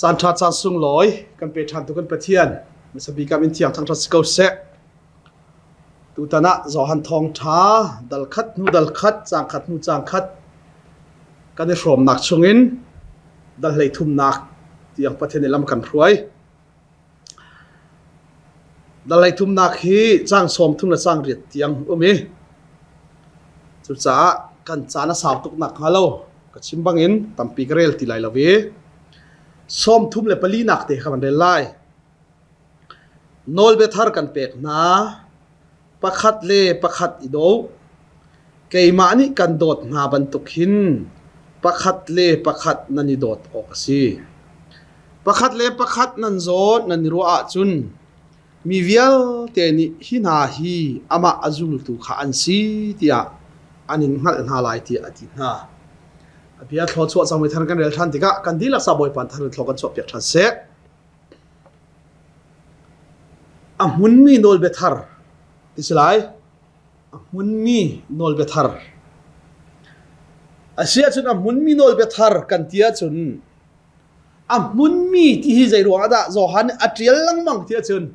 Caan ṭha caan sunglawi kan pe ṭhan tu kan Pathian hmasa bik ah min thiang thangṭhat si ko seh. Tutan ah Johan thawngṭha dal khat hnu dal khat caang khat hnu caang khat kan i hrawmnak chungin dal hlei thumnak tiang Pathian nih lam kan hruai. Dal hlei thumnak hi caang 30 le caang riat tiang um i cucaah kan caan a sau tuk nak hnga lo ka chim bangin tampi ka rel ti lai lo i 34 nak te kha kan rel lai. Nawlbia thar kan pek hna. Pakhat le pakhat i daw. Keimah nih kan dawt hna bantuk hin pakhat le pakhat nan i dawt awk a si. Pakhat le pakhat nan zawt nan i ruah ahcun mi vialte nih hi hna hi amah a zultu kha an si tiah an in hngalh hna lai tiah a ti hna. A bia thlawchuah cangmi thar kan rel ṭhan tikah kan dihlak sa Bawipa thar in thlaw kan chuahpiak ṭhan seh. A hmunmi nawlbia thar ti si lai. A hmunmi nawlbia thar. A si ahcun a hmunmi nawlbia thar kan ti ahcun a hmunmi ti hi zei ruangah dah Johan nih a ṭial lengmang ti ahcun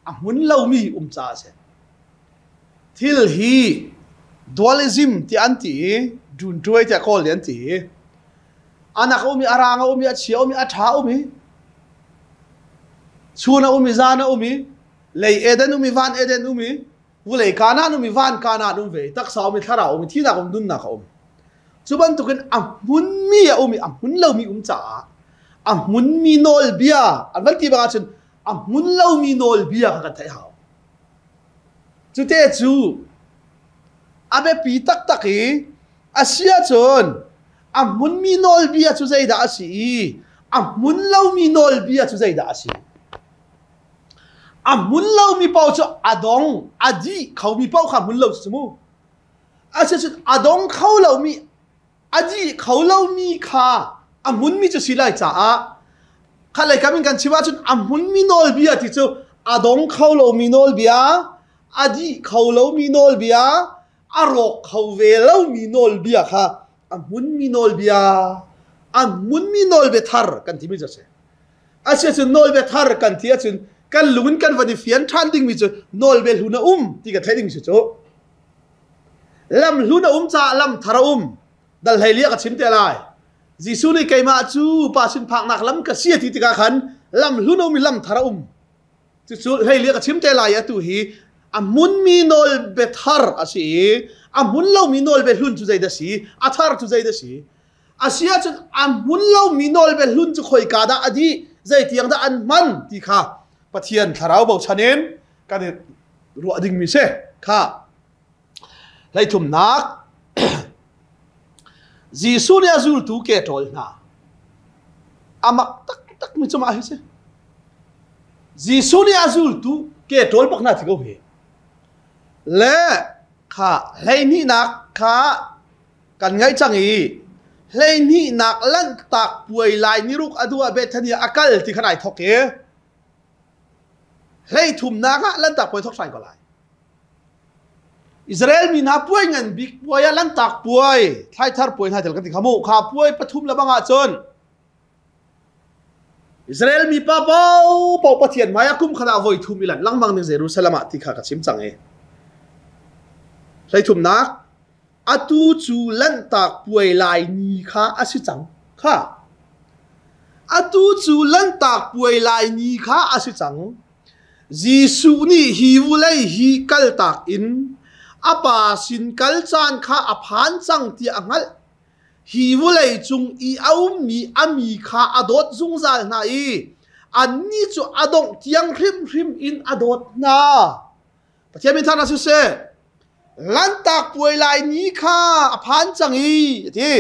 a hmun lomi um caah a si. Thil hi dualism ti an ti i ṭunṭuai tiah Kawl nih an ti i anak a um i a rang a um i a chia a um i a ṭha a um i chun a um i zan a um i lei Eden um i van Eden um i vulei Kanaan um i van Kanaan um ve i taksa um i thlarau um i thinak um nunnak a um. Cu bantukin a hmunmi a um i a hmun lomi um caah a hmunmi nawlbia an van ti bang ahcun a hmun lomi nawlbia kha kan theih hau. Cute cu a biapi taktak i a si ahcun a hmunmi nawlbia cu zeidah a si i a hmun lomi nawlbia cu zeidah a si? A hmun lomi paoh cu a dong, a dih khomi paoh kha hmun lo cu mu. Asicun a dong kho lomi a dih kho lomi kha a hmunmi cu si lai caah khatlei kam in kan chim ahcun a hmunmi nawlbia ti cu a dong kho lomi nawlbia a dih kho lomi nawlbia a rawk kho ve lomi nawlbia kha a hmunmi nawlbia a hmunmi nawlbia thar kan timi cu a si. Asiahcun nawlbia thar kan ti ahcun kan lung in kan van i fian ṭhan dingmi cu nawlbia hlun a um ti kan theih dingmi si cu. Lam hlun a um caah lam thar a um. Dal hlei li a ka chim te lai. Jesuh nih keimah cu pa sin phaknak lam ka si a ti tikah khan lam hlun a um i lam thar a um. Cucu hlei li a ka chim te lai i atu hi a hmunmi nawlbia thar a si i a hmun lomi nawlbia hlun cu zeidah a si? A thar cu zeidah a si? A si ahcun a hmun lomi nawlbia hlun cu khoika dah a dih? Zeitiang dah an hman ti kha Pathian thlarau bochan in kan i ruah dingmi si. Kha Hleithumnak Jesuh nih a zultu ke ṭawl hna. A mak taktak mi cu mah hi si. Jesuh nih a zultu ke ṭawl bak hna ti ko hi. Le kha hleihnihnak kha kan ngaih cang i hleihnihnak lanhtak puai lai niruk a duh ah Bethany a kal ti khan ai thok i hleithumnak ah lanhtak puai thok hrai ko lai. Israel mi hna puai ngan bik puai ah Lanhtak puai, thlaithar puai hna tel kan ti kha mu. Kha puai pathum le bang ahcun Israel mi pa paohpaoh Pathian hmai ah kum khat ah voi thum i lanh lengmang ding Jerusalem ah ti kha ka chim cang i. Hleithumnak, atu cu Lanhtak puai lai ni kha a si cang. Kha. Atu cu Lanhtak puai lai ni kha a si cang. Jesuh nih hi vawlei hi kaltak in a Pa sin kal caan kha a phan cang tiah a hngalh. Hi vawlei cung i a ummi a mi kha a dawt zungzal hna i annih cu a dongh tiang hrimhrim in a dawt hna. Pathian min thangṭhat siseh. Lanhtak puai lai ni kha a phan cang i a ti.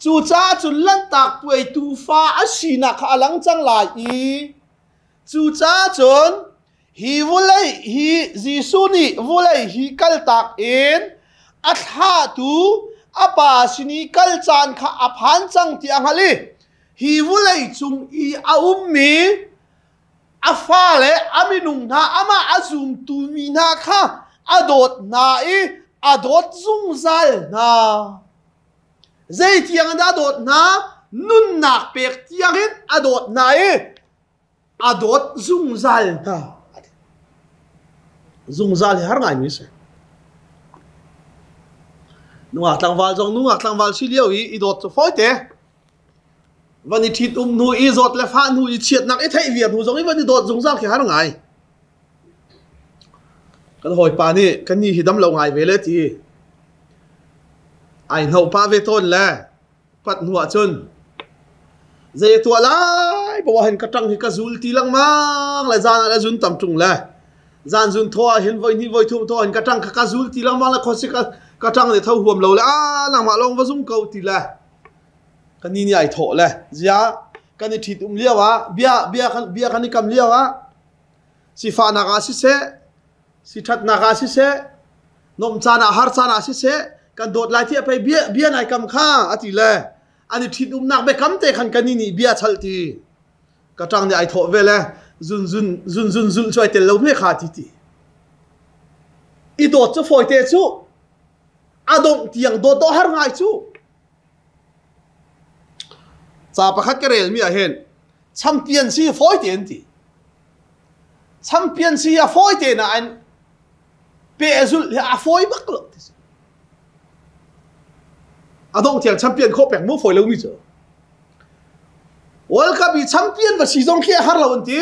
Cucaah cun Lanhtak puai tuufa a sinak kha a lang cang lai i cucaah cun hi vawlei hi Jesuh nih vawlei hi kaltak in a thlahtu a Pa sin i kal caan kha a phan cang ti a hngalh i hi vawlei cung i a ummi a fale a minung hna amah a zumtu mi hna kha a dawt hna i a dawt zungzal hna. Zeitiang dah a dawt hna? Nunnak pek tiangin a dawt hna i a dawt zungzal hna. Zungzal hi har ngaimi si. Nungak tlangval zong nungak tlangval si lio i i dawt cu fawi te. Van i ṭhit um hnu i zawt le fah hnu i chiatnak i theih viar hnu zong i van i dawt zungzal khi har ngai. Kan hawipa nih kan ni hi dam lo ngai ve le ti. Ai hno pa ve tawn le pat hnu ahcun zei tuah lai bo hin ka ṭang hi ka zul ti lengmang le zan ah le zun tam ṭung le zan zun thaw ah hin voi hnih voi thum thaw hin ka ṭang kha ka zul ti lengmang le khuasik ka ṭang le tho huam lo le a nangmah lawng va zung ko ti le ka ni nih ai thawh le zia kan i ṭhit um lio ah bia bia kan bia kan i kam lio ah sifahnak ah siseh si ṭhatnak ah siseh nomh caan ah har caan ah siseh kan dawt lai tiah pei bia bia nai kam kha a ti le an i ṭhit umnak biakam te khan kan nih bia chal ti ka ṭang nih ai thawh ve le zun zun zun zun zulh cu ai tel lo hme kha ti ti i dawt cu fawi te cu a dongh tiang dawt dawh har ngai cu ca pakhat ka rel mi ah hin champion si fawi te an ti champion si a fawi te nain pehzulh hi a fawi bak lo ti si. A dongh tiang champion khawh pek mu fawi lomi cu. World Cup i champion va si zong khi a har lo an ti.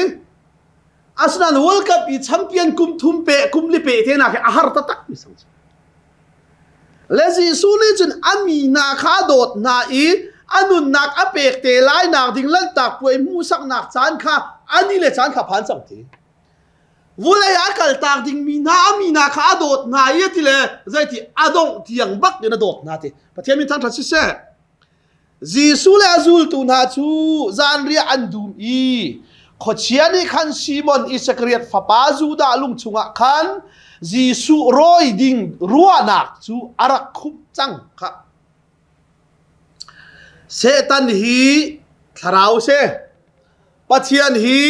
Asinain World Cup i champion kum thum pe kum li pe te na khi a har taktak mi sang cu. Le Jesuh nih cun a mi hna kha a dawt hna i a nunnak a pek te lai nak ding lanhtak puai hmuhsaknak caan kha ani le caan kha phan cang ti. Vulei ah kaltak dingmi hna a mi hna kha a dawt hna i a ti le zeiti a dongh tiang bak in a dawt hna ti. Pathian min thangṭhat siseh. Jesuh le a zultu hna cu zanriah an dum i khuachia nih khan Simon Iskariot fapa Judah lung chungah khan Jesuh rawi ding ruahnak cu a rak khumh cang kha. Satan hi thlarau si. Pathian hi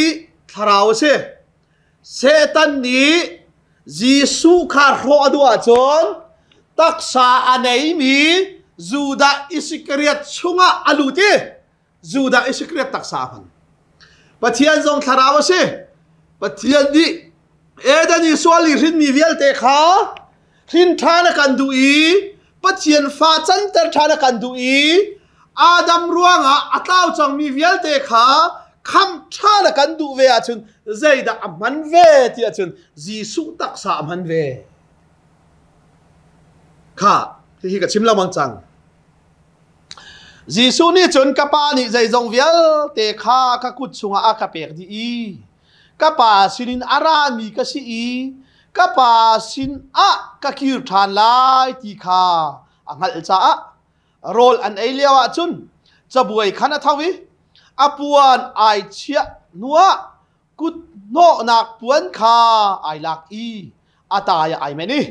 thlarau a si. Satan nih Jesuh kha hrawh a duh ahcun taksa a neimi Judah Iskariot chungah a lut i Judah Iskariot taksa a hman. Pathian zong thlarau a si. Pathian nih Eden i sual i hrinmi vialte kha hrin ṭhan a kan duh i Pathian fa canter ṭhan a kan duh i Adam ruangah a tlau cangmi vialte kha khamh ṭhan a kan duh ve ahcun zeidah a hman ve ti ahcun Jesuh taksa a hman ve. Kha hihi ka chim lengmang cang. Jesuh nih cun ka pa nih zeizong vialte kha ka kut chungah a ka pek dih i ka pa sinin a rami ka si i ka pa sinah ka kir ṭhan lai ti kha a hngalh caah rawl an ei lio ah cun cabuai khan a tho i a puan ai chiah hnuah kut hnawhnak puan kha ai lak i a tai ah ai menh i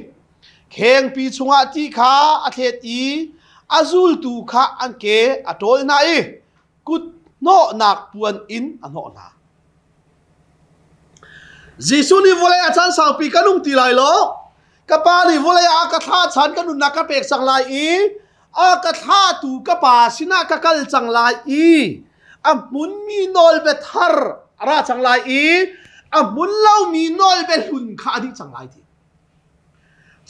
khengpi chungah ti kha a thlet i a zultu kha an ke a ṭawl hna i kut hnawhnak puan in a hnawh hna. Jesuh nih vawlei ah caan saupi ka nung ti lai lo. Ka pa nih vawlei ah ka thlah chan ka nunnak ka pek cang lai i a ka thlahtu ka pa sinah ka kal cang lai i a hmunmi nawlbia thar a ra cang lai i a hmun lomi nawlbia hlun kha a dih cang lai ti.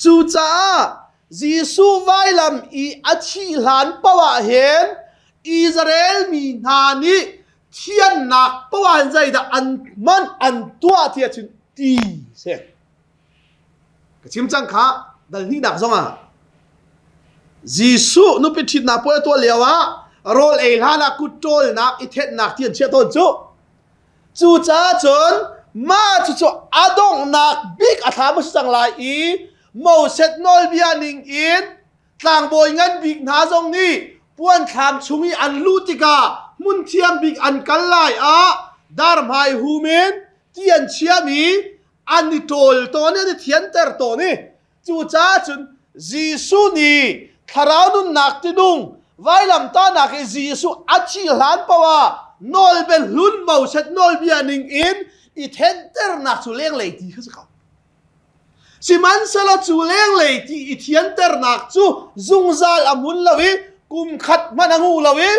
Cucaah Jesuh vailam i a thih hlan paoh ah hin Israel mi hna nih thiannak paoh ah zeidah an hman an tuah ti ahcun ti si. Ka chim cang kha dal hnihnak zongah Jesuh nupi ṭhitnak puai a tuah lio ah rawl ei hlan ah kut ṭawlnak i thenhnak ti an chiah tawn cu. Cucaah cun mah cucu a donghnak bik a thlam a si cang lai i Moses nawlbia ning in tlangbawi ngan bik hna zong nih puanthlam chung i an luh tikah hmunthiam bik an kal lai ah darhmai hum in ti an chiami an i ṭawl tawn i an i thianter tawn i cucaah cun Jesuh nih thlarau nunnak tinung vailamtahnak i Jesuh a thih hlan paoh ah nawlbia hlun Moses nawlbia ning in i thenternak cu lenglei ti kha si ko. Sihmanhsehlaw cu lenglei ti i thianternak cu zungzal a hmun lo i kum khat hmanh a nguh lo i.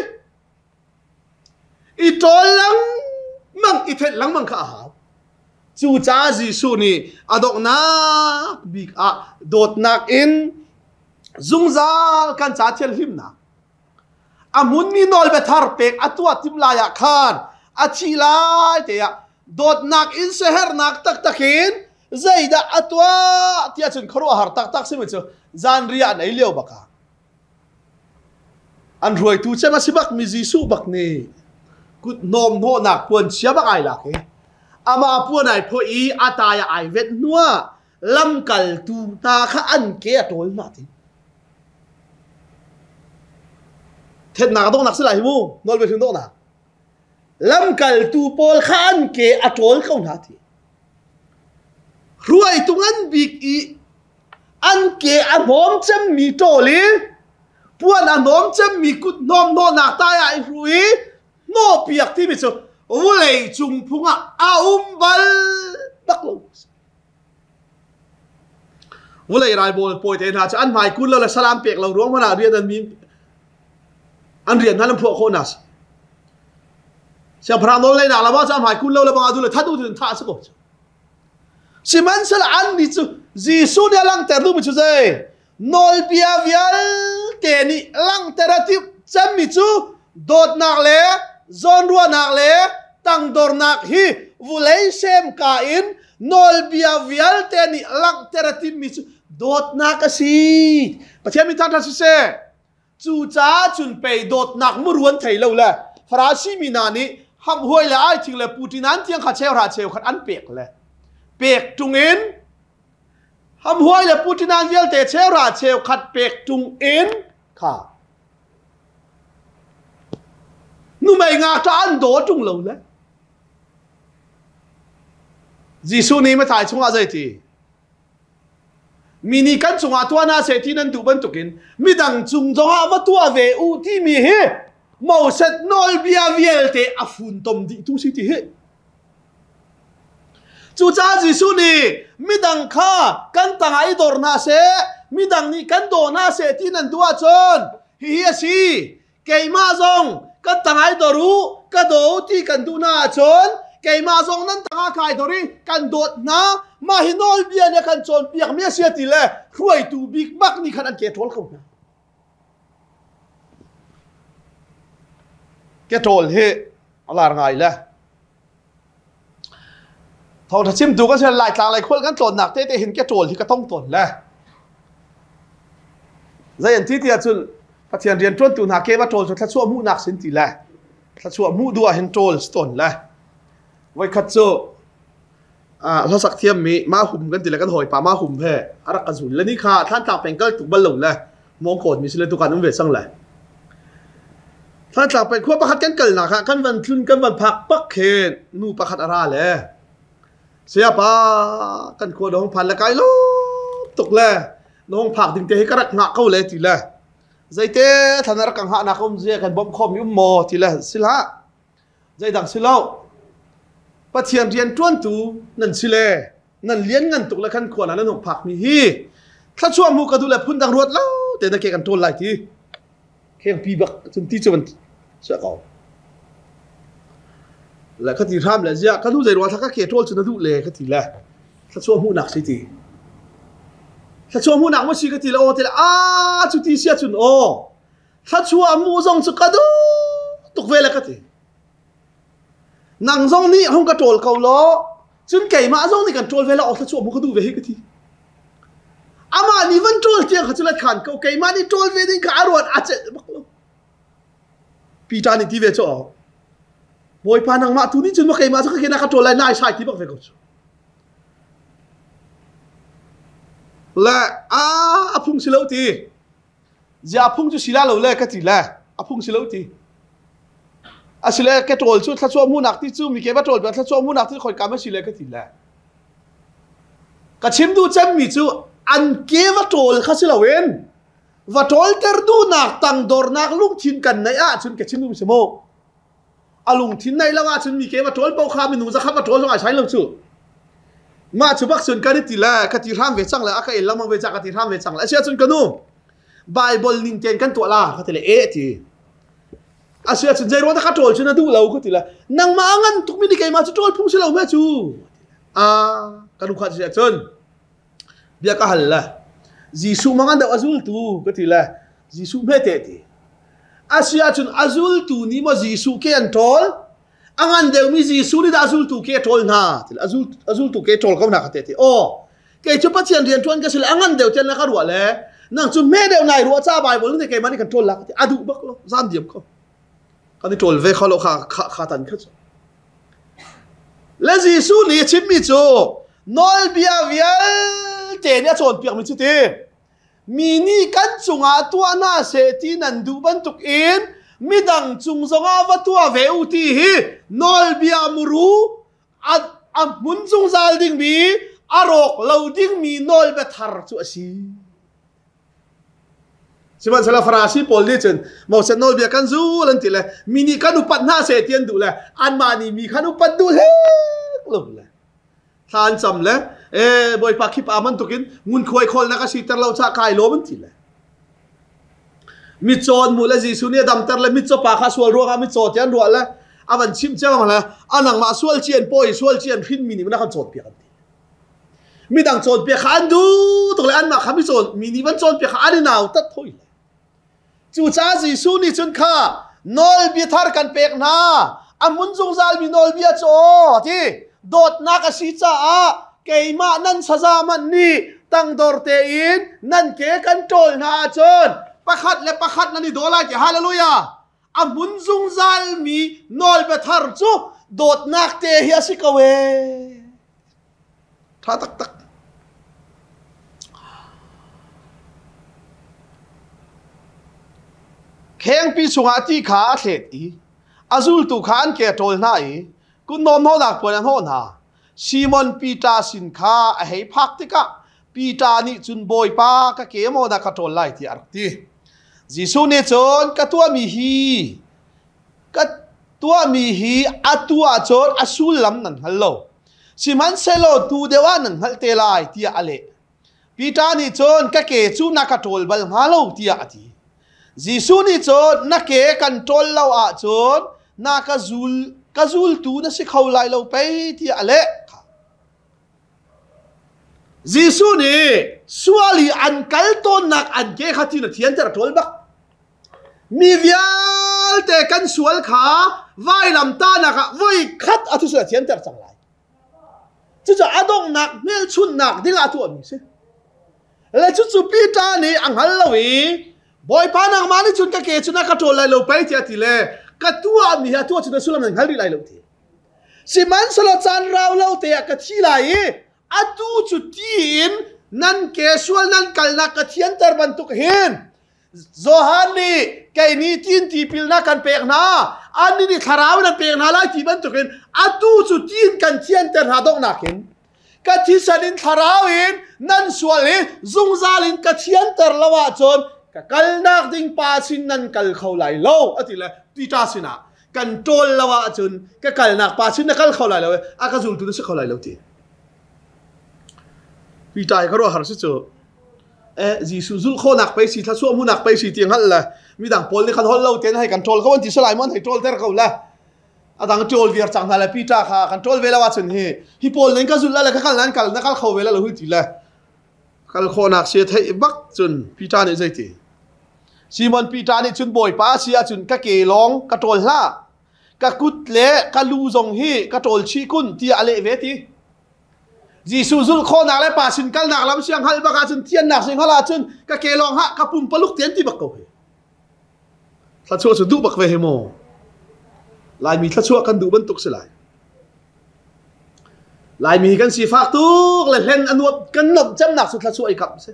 I ṭawl lengmang, i thenh lengmang kha a hau. Cucaah Jesuh nih a donghnak bik ah dawtnak in zungzal kan ca thianhlimnak a hmunmi nawlbia thar pek a tuah tim lai ah khan a thih lai te ah dawtnak in siaherhnak taktak in zeidah a tuah tiah cun khuaruahhar taktak simi cu zanriah an ei lio bak ah an hruaitu cem a si bak mi Jesuh bak nih kut hnawm hnawhnak puan chia bak ai lak i amah puan ai phoih i a tai ah ai venh hnuah lamkaltu hna kha an ke a ṭawl hna ti Thennak donghnak si lai hi mu, nawlbia hrim donghnak. Lamkaltu pawl kha an ke a ṭawl ko hna ti. Hruaitu ngan bik i an ke a hnawm cemmi ṭawl i puan a hnawm cemmi kut hnawm hnawhnak tai ah i hru i hnawhpiak timi cu vulei cung phung ah a um bal bak lo. Vulei raibawl pawi te hna cu an hmai kun lo le salam pek lo ruang hmanh ah rian an mi an rian hna an phuah khawh hna si. Siangpahrang nawl ngeihnak lam ah cu a hmai kun lo le bang adu le that u tin thah a si ko. Sihmanhsehlaw an nih cu Jesuh nih a langhter duhmi cu zei? Nawlbia vialte nih langhter a timh cemmi cu dawtnak le zawnruahnak le tangdornak hi vulei semka in nawlbia vialte nih langhter a timhmi cu dawtnak a si. Pathian min thangṭhat siseh. Cucaah cun pei dawtnak muru an thei lo le Farasi mi hna nih hamhuai le aithing le puṭinan tiang kha cheuhra cheukhat an pek le pek ṭung in hamhuai le puṭinan vialte cheuhra cheukhat pek ṭung in kha numei ngakṭah an daw ṭung lo le Jesuh nih Matthai chungah zeiti Mi nih kan cungah tuah hna seh ti nan duh bantukin midang cung zongah va tuah ve u timi hi Moses nawlbia vialte a funtom dihtu si ti hi. Cucaah Jesuh nih midang kha kan tangah i dor hna seh, midang nih kan daw hna seh ti nan duh ahcun hihi a si. Keimah zong kan tangah i dor u, ka daw u ti kan duh hna ahcun keimah zong nan tangah kai dor i kan dawt hna. Mah hi nawlbia nih a kan cawnpiakmi a si a ti le hruaitu bik bak nih khan an ke ṭawl ko hna. Ke ṭawl hi a lar ngai le Thawngṭha chimtu kan si Laitlang lei khual kan tlawnnak tete hin ke ṭawl hi ka tong tawn le zei an ti ti ahcun Pathian rian ṭuantu hna ke va ṭawl cu thluachuah hmuhnak sin ti le thluachuah hmuh duh ah hin ṭawl si tawn le voikhat cu hlasak thiammi ma hum kan ti le kan hawipa ma hum he a rak ka zul le ni kha Thlantlang peng kal tuk bal lo le Mawngkawn mi si le tukan um ve cang le Thantlang peng khua pakhat kan kalnak ah kan van tlun kan van phak pak khin nu pakhat a ra le sayapa kan khua dong phan le kai lo tuk le nong phak ding te hi ka rak ngah ko le ti le zeite thlan rak ka hngah nak um zia kan bawmh khawm mi um maw ti le sila zeidang si lo Pathian rian ṭuantu nan si le nan lian ngan tuk le kan khua na nan hung phak mi hi thlachuah mu ka duh le phun dang ruat lo te na ke kan ṭawl lai ti kheng pi bak cun ti cu van sia ko le ka ti hram le zia ka nu zei ruang thla ka ke ṭawl cu na duh le ka ti le thlachuah hmuhnak si ti thlachuah hmuhnak ma si ka ti le aw ti le a cu ti sia cun aw thlachuah hmuh zong cu ka duh tuk ve le ka ti nang zong nih hung ka ṭawl ko law cun keimah zong nih kan ṭawl ve la aw thlachuah hmuh ka duh ve hi ka ti amah nih van ṭawl tiang kha cu let khan ko keimah nih ṭawl ve ding kha a ruat a celh bak lo Peter nih ti ve cu aw Bawipa nangmah tu nih cun maw keimah cu ka ke na ka ṭawl lai nai sai ti bak ve ko cu le a a phung si lo ti Zia phung cu si la lo le ka ti le a phung si lo ti. Asile ke ṭawl cu thlachuah hmuhnak ti cu mi ke va ṭawl piak thlachuah hmuhnak ti khoika ma si le ka ti le. Ka chim duh cemmi cu an ke va ṭawl kha si loin va ṭawlter duhnak tangdornak lungthin kan neih ahcun ka chim duh si mu. A lungthin neih lo ahcun mi ke va ṭawl paoh kha minung zakhat va ṭawl zong ai sai lo cu. Mah cu bak cun kan i ti le ka ti hram ve cang le a ka el lengmang ve cang ka ti hram ve cang le a si ahcun ka nu Bible ning tein kan tuah la ka ti le eh ti. A si ahcun zei ruang dah ka ṭawl cu na duh lo ka ti le nangmah a ngan tukmi nih keimah cu ṭawl phung si lo hme cu. Ah, ka nu kha si ahcun bia ka hal le Jesuh mang an deuh a zultu ka ti le Jesuh hme te ti. A si ahcun a zultu nih maw Jesuh ke an ṭawl? A ngan deuhmi Jesuh nih dah a zultu ke a ṭawl hna? A zultu ke ṭawl ko hna ka te ti. Aw, kei cu Pathian rian ṭuan ka si le a ngan deuh tian na ka ruah le nang cu hme deuh nai ruah ca Bible nih keimah nih kan ṭawl la ka ti. A duh bak lo, zan diam ko. Kan i ṭawl ve kho lo kha kha kha tan kha cu. Le Jesuh nih a chimmi cu nawlbia vialte nih a cawnpiakmi cu ti Mi nih kan cungah tuah hna seh ti nan duh bantukin midang cung zongah va tuah ve u ti hi nawlbia muru a, a hmun zungzal dingmi a rawk lo dingmi nawlbia thar cu a si. Sihmanhsehlaw Farasi pawl nih cun Moses nawlbia kan zul an ti le mi nih kan upat hna seh ti an duh le anmah nih mi khan upat duh hlek lo le thla an cam le e bawipa khip a bantukin ngunkhuai khawlnak a siter lo ca kai lawm an ti le mitcaw an hmuh le Jesuh nih a damter le mitcaw pa kha sual ruangah mitcaw te an ruah le a van chimh ciang le a nangmah sual ci an pawi sual ci an hrin mi nih na kan cawnpiak an ti midang cawnpiak kha an duh tuk le anmah kha mi cawn mi nih van cawnpiak kha an i nau tat thoi le Cucaah Jesuh nih cun kha nawlbia thar kan pek hna. A hmun zungzalmi nawlbia cu aw ti dawtnak a si caah keimah nan saza hmanh nih tangdor tein nan ke kan ṭawl hna ahcun pakhat le pakhat nan i daw lai ti hallelujah a hmun zungzalmi nawlbia thar cu dawtnak te hi a si ko ee Ṭha taktak. Khengpi chungah ti kha a thlet i a zultu kha an ke a ṭawl hna i kutnawm hnawhnak puan a hnawh hna. Simon Peter sin kha a hei phak tikah Peter nih cun Bawipa ka ke maw na ka ṭawl lai tiah a rak ti. Jesuh nih cun ka tuahmi hi ka tuahmi hi atu ahcun a sullam nan hngal lo. Sihmanhsehlaw tu deuh ah nan hngalh te lai tiah a leh. Peter nih cun ka ke cu na ka ṭawl bal hnga lo tiah a ti. Jesuh nih cun na ke kan ṭawl lo ahcun na ka zul ka zultu na si kho lai lo pei tiah a leh. Jesuh nih sual i an kal tawnnak an ke kha ti na thianter a ṭawl bak. Mi vialte kan sual kha vailamtahnak ah voi khat a thisen a thianter cang lai. Cucu a donghnak hmelchunhnak ding ah tuahmi si. Le cucu Peter nih a hngal lo i Bawipa nangmah nih cun ka ke cu na ka ṭawl lai lo pei tiah a ti le ka tuahmi hi a tuah cun a sullam nan hngal rih lai lo ti. Sihmanhsehlaw caan rau lo te ah ka thi lai i atu cu ti in nan ke sual nan kalnak ka thianter bantuk hin Johan nih kei nih tiin tipilnak kan pek hna annih nih thlarau nan pek hna lai ti bantukin atu cu tiin kan thianter hna donghnak in ka thisen in thlarau in nan sual i zungzal in ka thianter lo ahcun ka kalnak ding pa sin nan kal kho lai lo ati le Peter sinah kan ṭawl lo ahcun ka kalnak pa sin na kal kho lai lo a ka zultu na si kho lai lo ti Peter ka ruah har si cu eh Jesuh zulh khawhnak pei si thluachuah hmuhnak pei si ti hngalh le midang pawl nih khan holh lo ten hei kan ṭawl ko an ti salai mon hei ṭawl ter ko le a dang ṭawl viar cang hna le Peter kha kan ṭawl ve lo ahcun hi hi pawl nan ka zulh le ka kal nan kal na kal kho ve lo hui ti le kal khawhnak si theih bak cun Peter nih zeiti Simon Peter nih cun Bawipa si ahcun ka ke lawng ka ṭawl hlah ka kut le ka lu zong hi ka ṭawl chih kun tiah a leh ve ti Jesuh zulh khawhnak le pa sin kalnak lam siang hngalh bak ahcun thiannak si hngalh ahcun ka ke lawng hah ka pumpaluk tian ti bak ko hi. Thlachuah cu duh bak ve hi mu. Laimi thlachuah kan duh bantuk si lai. Laimi kan sifak tuk le hlen a nuam kan nuamh cemnak cu thlachuah i kamh si.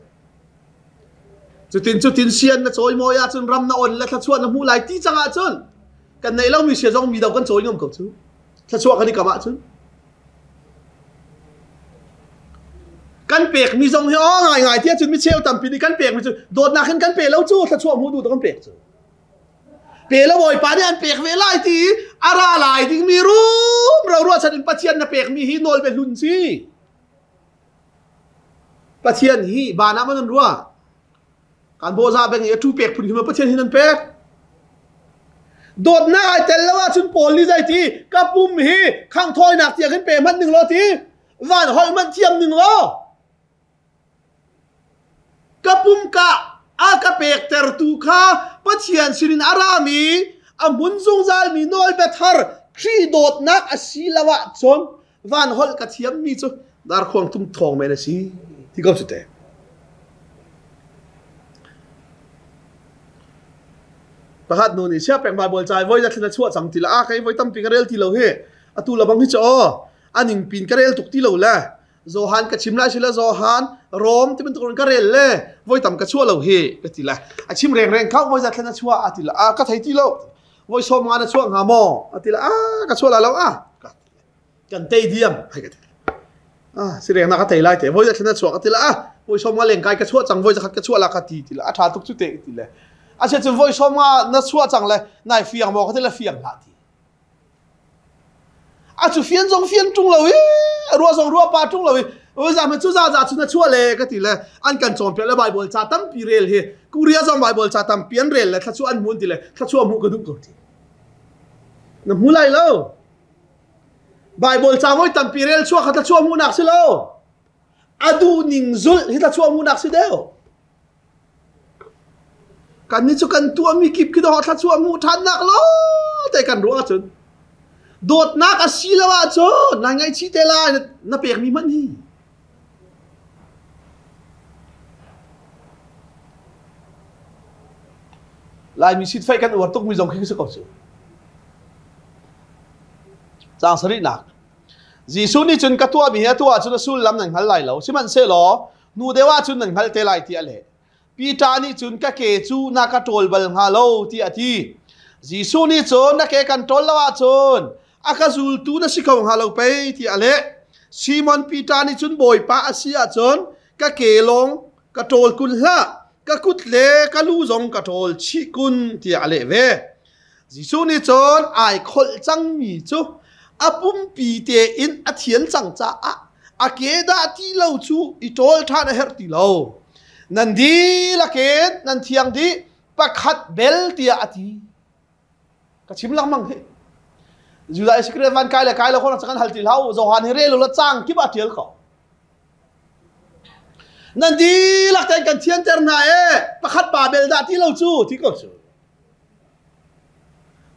Cutin cutin sian na cawi mawi ahcun ram na on le thlachuah na hmuh lai ti cang ahcun kan neih lomi sia zong mi do kan cawi ngam ko cu. Thlachuah kan i kam ahcun. Kan pekmi zong hi aw ngaingai tiah cun micheu tampi nih kan pekmi cu dawtnak in kan pe lo cu thluachuah hmu duh kan pek cu. Pe lo Bawipa nih an pek ve lai ti a ra lai dingmi rum ro ruahchan in Pathian na pekmi hi nawl be hlun si. Pathian hi van ah man an ruah. Kan bawza beng i a tu pek phun khi ma Pathian hi nan pek. Dawtnak ai tel lo ahcun Paul nih zei ti ka pum hi khanghthawinak tiah khin pe hmanh ning law ti van holh hmanh thiam ning law ka pum ka a ka pektertu kha Pathian sinin a rami a hmun zungzalmi nawlbia thar Khrih dawtnak a si lo ahcun van holh ka thiammi cu darkhuang tum thawng men a si ti ko cu te. Pakhat nu nih siapeng Bible ca voi zathlen a chuah cang ti la a kai voi tampi ka rel ti lo hi atu labang hi cu aw aning pin ka rel tuk ti lo le Johan ka chim lai sila Johan Rom ti bantuk in ka rel le voi tam ka chuah lo hi ka ti le a chim reng reng kau voi zathlen a chuah a ti la a ka thei ti lo voi som nga na chuah hnga maw a ti la a ka chuah la lo a kan tei diam hai ka ti ah si reng na ka tei lai te voi zathlen a chuah ka ti la a voi som nga leng kai ka chuah cang voi zakhat ka chuah la ka ti ti la a tha tuk cu te ti le a se cun voi som nga na chuah cang le nai fiang maw ka ti la fiang hlah ti A cu fian zong fian ṭung lo i ruah zong ruah pa ṭung lo i za cu za za cu na chuah le ka ti le an kan cawnpiak le Bible ca tampi rel hi Korea zong Bible ca tampi an rel le thluachuah an hmu an ti le thluachuah hmuh ka duh ko ti na hmu lai lo Bible ca voi tampi rel chuah kha thluachuah hmuhnak si lo a duh ning zulh hi thluachuah hmuhnak si deuh Kannih cu kan tuahmi kip khi dawh thluachuah hmuh ṭhannak law te kan ruah ahcun dawtnak a si lo ahcun nai ngaihchih te lai na pekmi hmanh hi. Laimi sitfeih kan uar tukmi zong khi si ko cu. Caang sarihnak. Jesuh nih cun ka tuahmi hi a tuah ahcun a sullam nan hngal lai lo. Sihmanhsehlaw hnu deuh ahcun nan hngalh te lai tiah a leh. Peter nih cun ka ke cu na ka ṭawl bal hnga lo tiah a ti. Jesuh nih cun na ke kan ṭawl lo ahcun a ka zultu na si kho hnga lo pei tiah a leh. Simon Peter nih cun Bawipa a si ahcun ka ke lawng ka ṭawl kun hlah, ka kut le ka lu zong ka ṭawl chih kun tiah a leh ve. Jesuh nih cun ai kholh cangmi cu a pumpi tein a thian cang caah a ke dah ti lo cu i ṭawl ṭhan a herh ti lo. Nan dihlak in nan thiang dih pakhat bel tiah a ti. Ka chim lengmang hi. Judah Iskariot van kai le kai lo kong kan hal ti hlah u. Johan hi rel u la cang kip ah ṭial ko. Nan dihlak tein kan thianter hna e pakhat pa bel dah ti lo cu ti ko cu.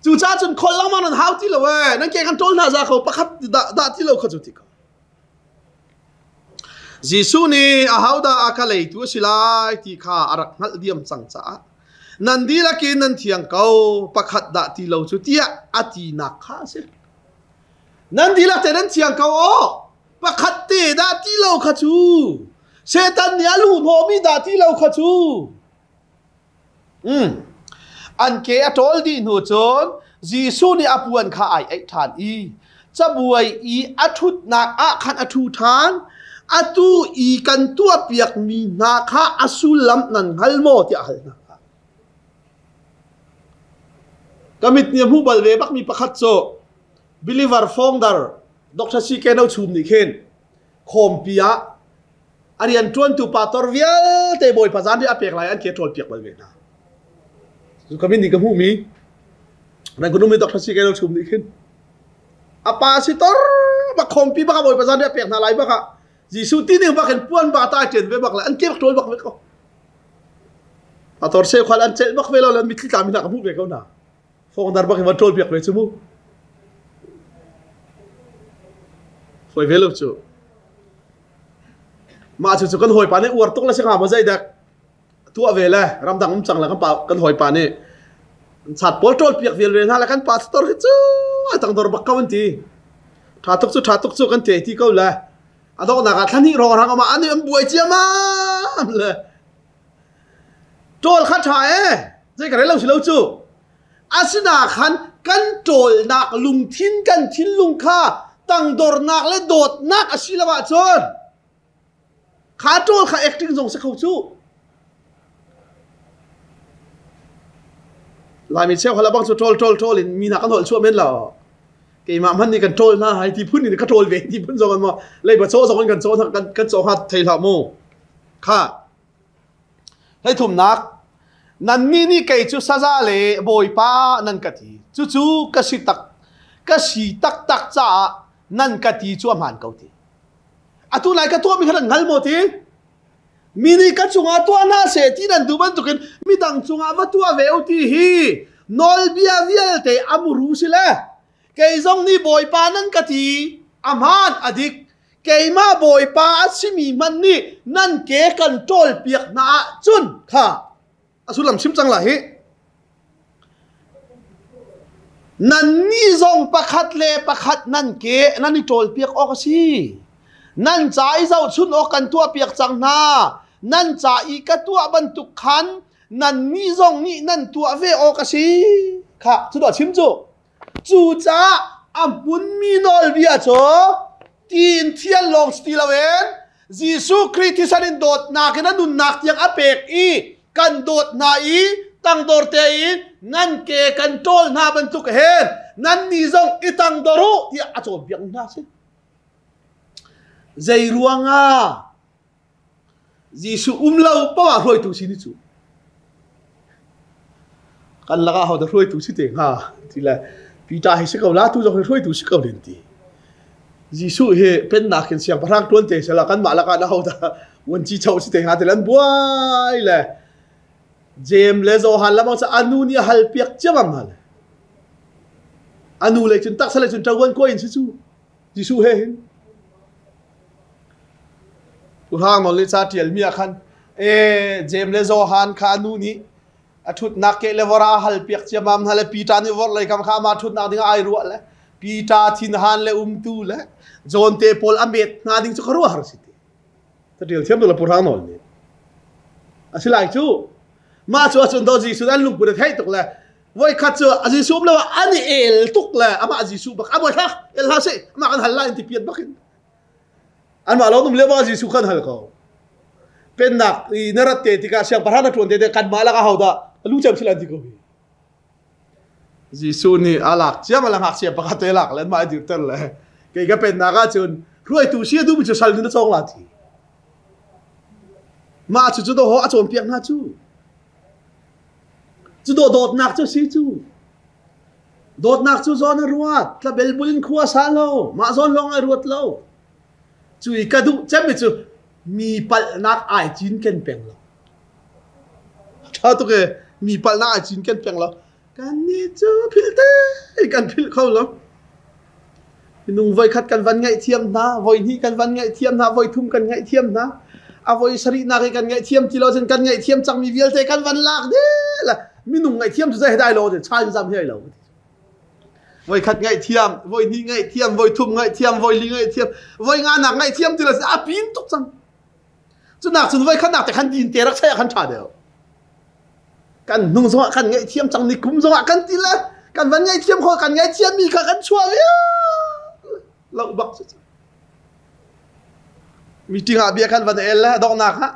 Cucaah cun kholh lengmang nan hau ti lo ee. Nan ke kan ṭawl hna za kho pakhat dah, dah ti lo kha cu ti ko. Jesuh nih ahodah a ka leitu a si lai ti kha a rak hngalh diam cang caah nan dihlak in nan thiang ko pakhat dah ti lo cu tiah a tinak kha a si. Nan dihlak te nan thiang ko aw pakhat te dah ti lo kha cu Satan nih a lu hnawhmi dah ti lo kha cu Mm. An ke a ṭawl dih hnu cun Jesuh nih a puan kha ai aih ṭhan i cabuai i a ṭhutnak ah khan a ṭhu ṭhan. Atu i kan tuahpiakmi hna kha a sullam nan hngal maw tiah a hal hna. Ka mit nih a hmuh bal ve bakmi pakhat cu believer founder Dr. C.K. No Chum nih khin khawmpi ah a rianṭuantu pastor vialte Bawipa zanriah a pek lai an ke ṭawl piak bal ve hna. Cu ka min nih ka hmuhmi nan ka numi Dr. C.K. Chum nih khin a pa si tor bak khawmpi bak Bawipa zanriah pek hna lai bak ah Jesuh ti ding bak in puan ba ta ṭen ve bak le an ke bak ṭawl bak ve ko. Pastor se khwal an celh bak ve lo le mitthli tla mi hna ka hmuh ve ko hna. Fongdar bak in van ṭawl piak ve cu mu. Foi ve lo cu. Mah cu cu kan hawipa nih uar tuk le si hnga maw zeidak tuah ve le ramdang um cang le kan pa kan hawipa nih chat pawl ṭawl piak vial ve hna le kan pa tor hi cu ai tangdor bak ko an ti. Ṭha tuk cu ṭha tuk cu kan te ti ko le a donghnak ah thla hnih hrawng rang ama an an buai ciamam le ṭawl kha ṭha e zei ka rel lo si lo cu Asina khan kan ṭawlnak lungthin kan thinlung kha tangdornak le dawtnak a si lo ahcun kha ṭawl kha acting zong si kho cu. Laimi cheu kha bang cu ṭawl ṭawl ṭawl in mi hna kan holh chuah men lo. Keimah hmanh nih kan ṭawl hna hai ti phun in ka ṭawl ve ti phun zong an maw leiba caw zong in kan caw kan kan caw hnga thei hlah mu. Kha Hleithumnak, nannih nih kei cu saza le bawipa nan ka ti. Cucu ka si tak ka si taktak caah nan ka ti cu a hmaan ko ti. Atu lai ka tuahmi kha nan hngal maw ti? Mi nih ka cungah tuah hna seh ti nan duh bantukin midang cungah va tuah ve u ti hi nawlbia vialte a muru si le kei zong nih Bawipa nan ka ti a hmaan a dik keimah Bawipa a simi hmanh nih nan ke kan ṭawlpiak hna ahcun kha a sullam chim cang lai hi Nannih zong pakhat le pakhat nan ke nan i ṭawlpiak awk a si. Nan ca i zohchunh awk kan tuahpiak cang hna. Nan ca i ka tuah bantuk khan nannih zong nih nan tuah ve awk a si. Khah, cu tuah chim cu. Cucaah a hmunmi nawlbia cu tiin thial lawng si ti loin Jesuh Khrih thisen in dawtnak in a nunnak tiang a pek i kan dawt hna i tangdor te i nan ke kan ṭawl hna bantuk hin nannih zong i tangdor u tiah a cawnpiak hna si. Zei ruangah Jesuh um lo poah ah hruaitu si ni cu. Kan lakah ho dah hruaitu si te hnga ti le Peter hi si ko la tu zong hi hruaitu si ko len ti. Jesuh hi pennak in siangpahrang tuan te sela kanmah lakah na ho dah vuanci cho si te hnga ti le an buai le James le Johan lamang cu anu nih a hal piak ciamam hna le anu le cun taksa le cun ṭavuan kuai in si cu Jesuh he hin Pu Hrang Nawl nih ca ṭialmi ah khan e Jeim le Johan kha a nu nih a ṭhutnak keh le vor ah a hal piak ciammam hna le Peter nih vor lei kam kha amah ṭhutnak ding ah ai ruah le Peter thinhan le umtu le John te pawl a met hna ding cu khuaruahhar si ti. Ca ṭial thiam tu le Pu Hrang Nawl nih. A si lai cu. Mah cu ahcun do Jesuh an lungput a theih tuk le voikhat cu a Jesuh um lo ah an i el tuk le amah Jesuh bak a bawi el hlah sih amah kan hal lai in ti piat bak in anmah lawng um lio ah Jesuh kan hal ko pennak i na rat te tikah siangpahrang na ṭuan te te kanmah lakah hodah lu cem sila ti ko hi Jesuh nih a lak ciam a ngakchia pakhat te lak le mah a dirter le kei ka pennak ah cun hruaitu si a duhmi cu sal nun a cawng la ti mah cu cu do a cawnpiak hna cu Cu dawtnak cu si cu. Dawtnak cu zawn a ruat, tlabel bul in khua sa lo, mah zawn lawng ai ruat lo. Cu i ka duh cemmi cu mi palhnak ai cinken peng lo. Ṭha tuk e, mi palhnak ai cinken peng lo. Kannih cu philh te kan philh kho lo. Minung voikhat kan van ngaihthiam hna, voihnih kan van ngaihthiam hna, voithum kan ngaihthiam hna. A voi sarihnak i kan ngaihthiam ti lo cun kan ngaihthiam cangmi vialte kan van lak dih le minung ngaihthiam cu zei dai lo chan zam hi ai lo. Voikhat ngaihthiam, voihnih ngaihthiam, voithum ngaihthiam, voili ngaihthiam, voi nganak ngaihthiam ti lo a pin tuk cang. Cunak cun voikhatnak te khan din te rak chai khan ṭha deuh. Kan hnung zongah kan ngaihthiam cang ni kum zongah kan ti le kan van ngaihthiam kho kan ngaihthiam mi kha kan chuah vial lo bak cu. Meeting ah bia kan van el le donghnak ah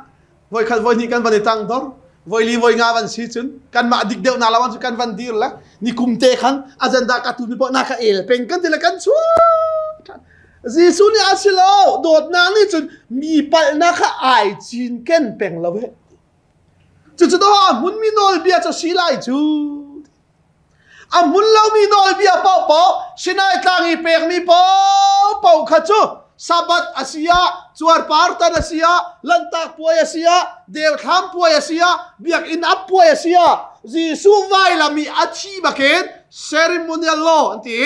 voi khat voi hnih kan van i tang dor voi li voi nga van si cun kanmah dik deuh na lawan cu kan van dir le ni kum te khan agenda ka tu mi poh na ka el peng kan ti le kan chuah Jesuh nih a si lo dawtnak nih cun mi palhnak kha ai cinken peng lo he cucu do a hmunmi nawlbia cu si lai cu a hmun lomi nawlbia paohpaoh Sinai tlang i pekmi paohpaoh kha cu Sabbath a si ah cuarpar tan a si ah lanhtak puai a si ah deuthlam puai a si ah biakinn ap puai a si ah Jesuh vailam i a thi bakin ceremonial law an ti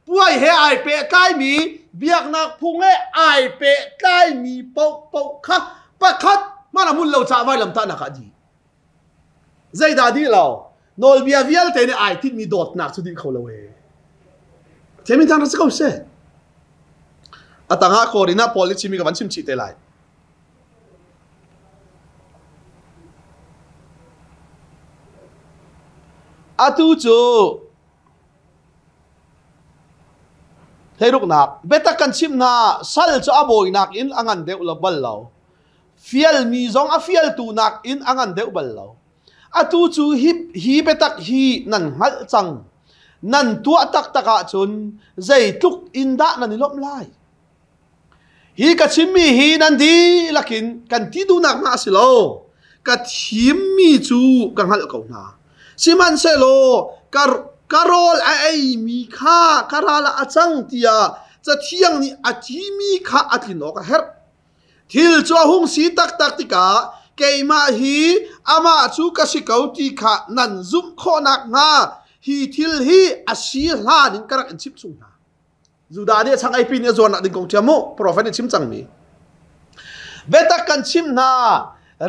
puai he ai pehtlaimi biaknak phung he ai pehtlaimi paohpaoh kha pakhat hmanh a hmun lo caah vailamtahnak ah a dih. Zeidah dih lo? Nawlbia vialte nih ai tinhmi dawtnak cu dih kho lo ee. Themin thang si ko seh. A tangah Korin ah Paul nih chimi ka van chim chih te lai. Atu cu Hleiruknak, biatak kan chimh hna, sal cu a bawinak in a ngan deuh lo bal lo. Fialmi zong a fialtu nakin a ngan deuh bal lo. Atu cu hi, hi biatak hi nan hngalh cang. Nan tuah taktak ahcun zeitluk in dah nan i lawmh lai? Hi ka chimmi hi nan dihlak in kan ti duhnak hna a si lo. Ka thimmi cu ka hngalh ko hna. Sihmanhsehlaw ka, Ka rawl a eimi kha ka ral ah a cang tiah Cathiang nih a timi kha a tlin awk a herh. Thil cu a hung si taktak tikah keimah hi amah cu ka si ko ti kha nan zumh khawh nakhnga hi thil hi a si hlan in ka rak in chimh chung hna. Judah nih a chang eipi nih a zuarnak ding kong ṭhiam mu profet nih chim cangmi. Biatak kan chim hna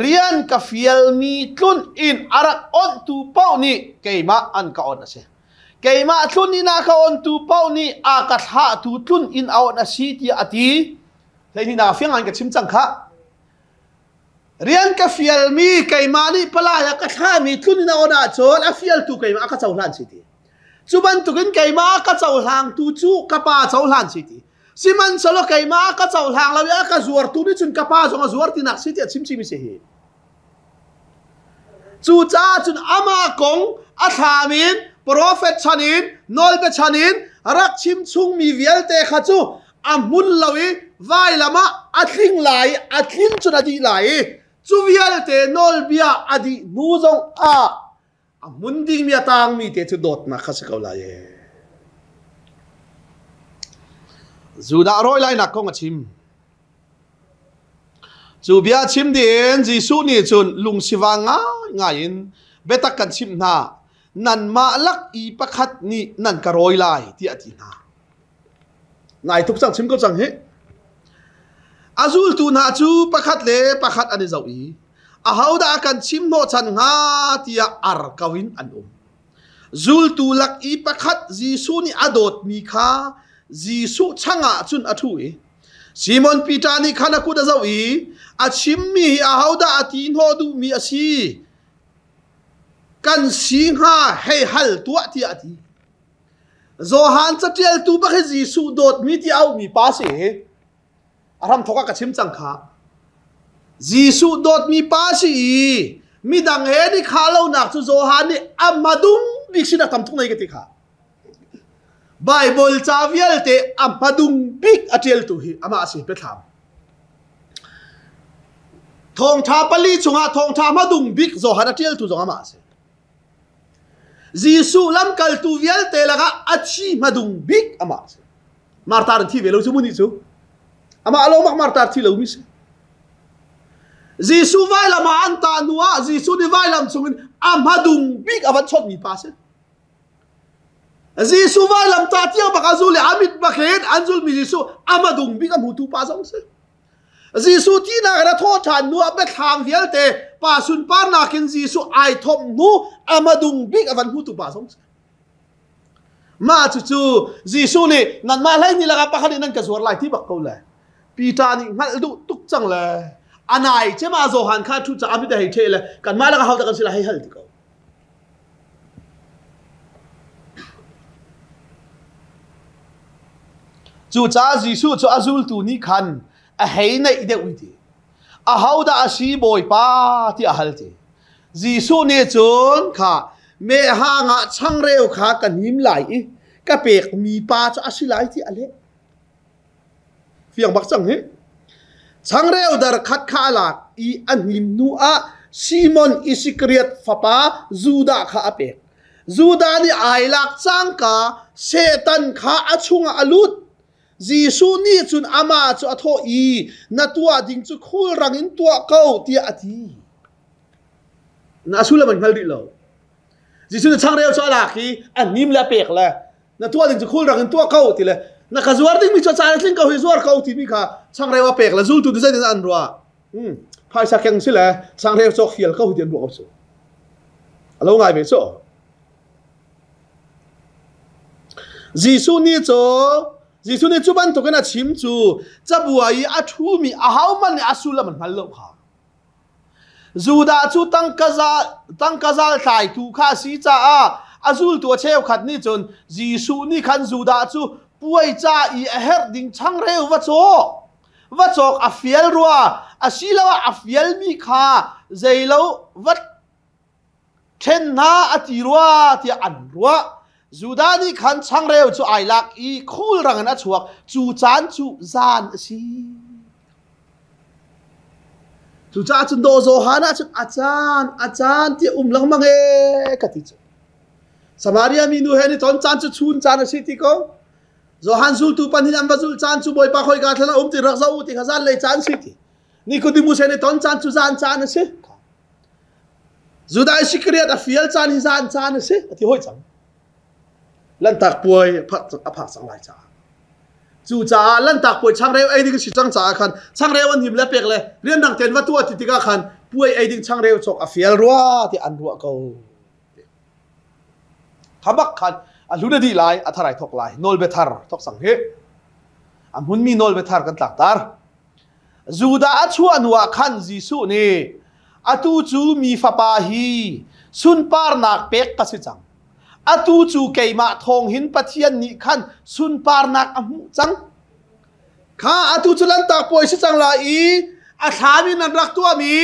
rian ka fialmi tlun in a rak onhtu paoh nih keimah an ka onh a si. Keimah tlun in a ka onhtu paoh nih a ka thlahtu tlun in a onh a si tiah a ti. Hleihnih nak fiang an ka chim cang khah. Rian ka fialmi keimah nih palai ah ka thlahmi tlun in a on ahcun a fialtu keimah a ka cohlan si ti. Cu bantukin keimah a ka cohlangtu cu ka pa cohlan si ti. Sihmanhsehlaw keimah a ka cohlang lo i a ka zuartu nih cun ka pa zong a zuar tinak si tiah chim chimi si hi. Cucaah cun amah kong a thlam in profet chan in nawlbia chan in rak chim chungmi vialte kha cu a hmun lo i vailam ah a tling lai i a tlin cun a dih lai i cu vialte nawlbia a dih hnu zong ah a hmun dingmi a tangmi te cu dawtnak kha si ko lai ee. Judah rawi lainak kong a chim. Cu bia chim dih in Jesuh nih cun lungsivang ngaingai in biatak kan chimh hna, nanmah lak i pakhat nih nan ka rawi lai, tiah a ti hna. Nai tuk cang chim ko cang hi. A zultu hna cu pakhat le pakhat an i zoh i ahodah a kan chim hnawhchan hnga tiah ar ko in an um. Zultu lak i pakhat Jesuh nih a dawtmi kha Jesuh changah cun a ṭhu i Simon Peter nih khan a kut a zoh i a chimmi hi ahodah a ti hnawh duhmi a si kan si hnga hei hal tuah tiah a ti. Johan caṭialtu bak hi Jesuh dawtmi ti auhmi pa si. A hramthawk ah ka chim cang kha. Jesuh dawtmi pa si i midang he ni khah lonak cu Johan nih a hmadung bik sinak tam tuk nei ka ti kha. Bible ca vialte a hmadung bik a ṭialtu hi amah a si biathlam. Thawngṭha pali chungah thawngṭha hmadung bik Johan a ṭialtu zong amah a si. Jesuh lamkaltu vialte lakah a thi hmadung bik amah a si. Martar an thi ve lo cu mu nih cu. Amah lo mak martar thi lomi si. Jesuh vailam ah an tah hnu ah Jesuh nih vailam chungin a hmadung bik a van chawnhmi pa si. Jesuh vailam tah tiang bak a zul i a mit bak in an zulmi Jesuh a hmadung bik a hmutu pa zong si. Jesuh thihnak in a thawh ṭhan hnu ah biathlam vialte pa sunparnak in Jesuh ai thawmh hnu a hmadung bik a van hmutu pa zong si. Mah cucu Jesuh nih nanmah hlei ni lakah pakhat in nan ka zuar lai ti bak ko le Peter nih hngalh duh tuk cang le a nai cem ah Johan kha ṭhu caah mit a hei ṭheh le kanmah lakah hodah kan si lai hei hal ti ko. Cucaah Jesuh cu a zultu nih khan a hei naih deuh i ti. Ahodah a si Bawipa tiah a hal ti. Jesuh nih cun kha mehhang ah changreu kha ka hnim lai i ka pekmi pa cu a si lai tiah a leh. Fiang bak cang hi. Changreu dar khat kha a lak i a hnim hnu ah Simon Iskariot fapa Judah kha a pek. Judah nih ai lak cangka Satan kha a chungah a lut. Jesuh nih cun amah cu a thawh i na tuah ding cu khulrang in tuah ko tiah a ti. Na sullam an hngal rih lo. Jesuh nih changreu cu a lak i a hnim le a pek le na tuah ding cu khulrang in tuah ko ti le na ka zuar dingmi cu caan a tling ko hi zuar ko timi kha changreu a pek le zultu tu zeitin an ruah phaisa keng si le changreu cawk fial ko ti an ruah ko cu a lo ngai ve cu Jesuh nih cu Jesuh nih cu bantukin a chim cu cabuai i a ṭhumi ahohmanh nih a sullam an hngal lo kha Judah cu tangka zal tlaitu kha a si caah a zultu a cheukhat nih cun Jesuh nih khan Judah cu puai ca i a herh ding changreu va cawk va cawk a fial rua asiloah a fialmi kha zeilo va ṭhen hna a ti rua tiah an ruah. Judah nih khan changreu cu ai lak i khulrang in a chuak. Cu caan cu zan a si. Cucaah cun dawh Johan ah cun a caan a caan ti um lengmang e ka ti cu. Samaria mi nu he ni ton caan cu chun caan a si ti ko. Johan zultu pan hin an va zulh caan cu Bawipa khoika thlan a um ti rak zoh u ti kha zanlei caan si ti. Nicodemus he ni ton caan cu zan caan a si. Judah Iskariot a fial caan hi zan caan a si a ti hoi cang. Lantak puai a phak cang lai caah. Cucaah lantak puai changreu ei ding si cang caah khan changreu an him le pek le rianrang tein va tuah ti tikah khan puai ei ding changreu cawk a fial rua ti an ruah ko. Kha bak khan a hlun a dih lai, a thar ai thok lai. Nawlbia thar thok sang hi. A hmunmi nawlbia thar kan tlaktar. Judah a chuah hnu ah khan Jesuh nih atu cu mi fapa hi sunparnak pek ka si cang. Atu cu keimah thawng hin Pathian nih khan sunparnak a hmuh cang. Kha atu cu lantak puai si cang lai i a thlam in an rak tuahmi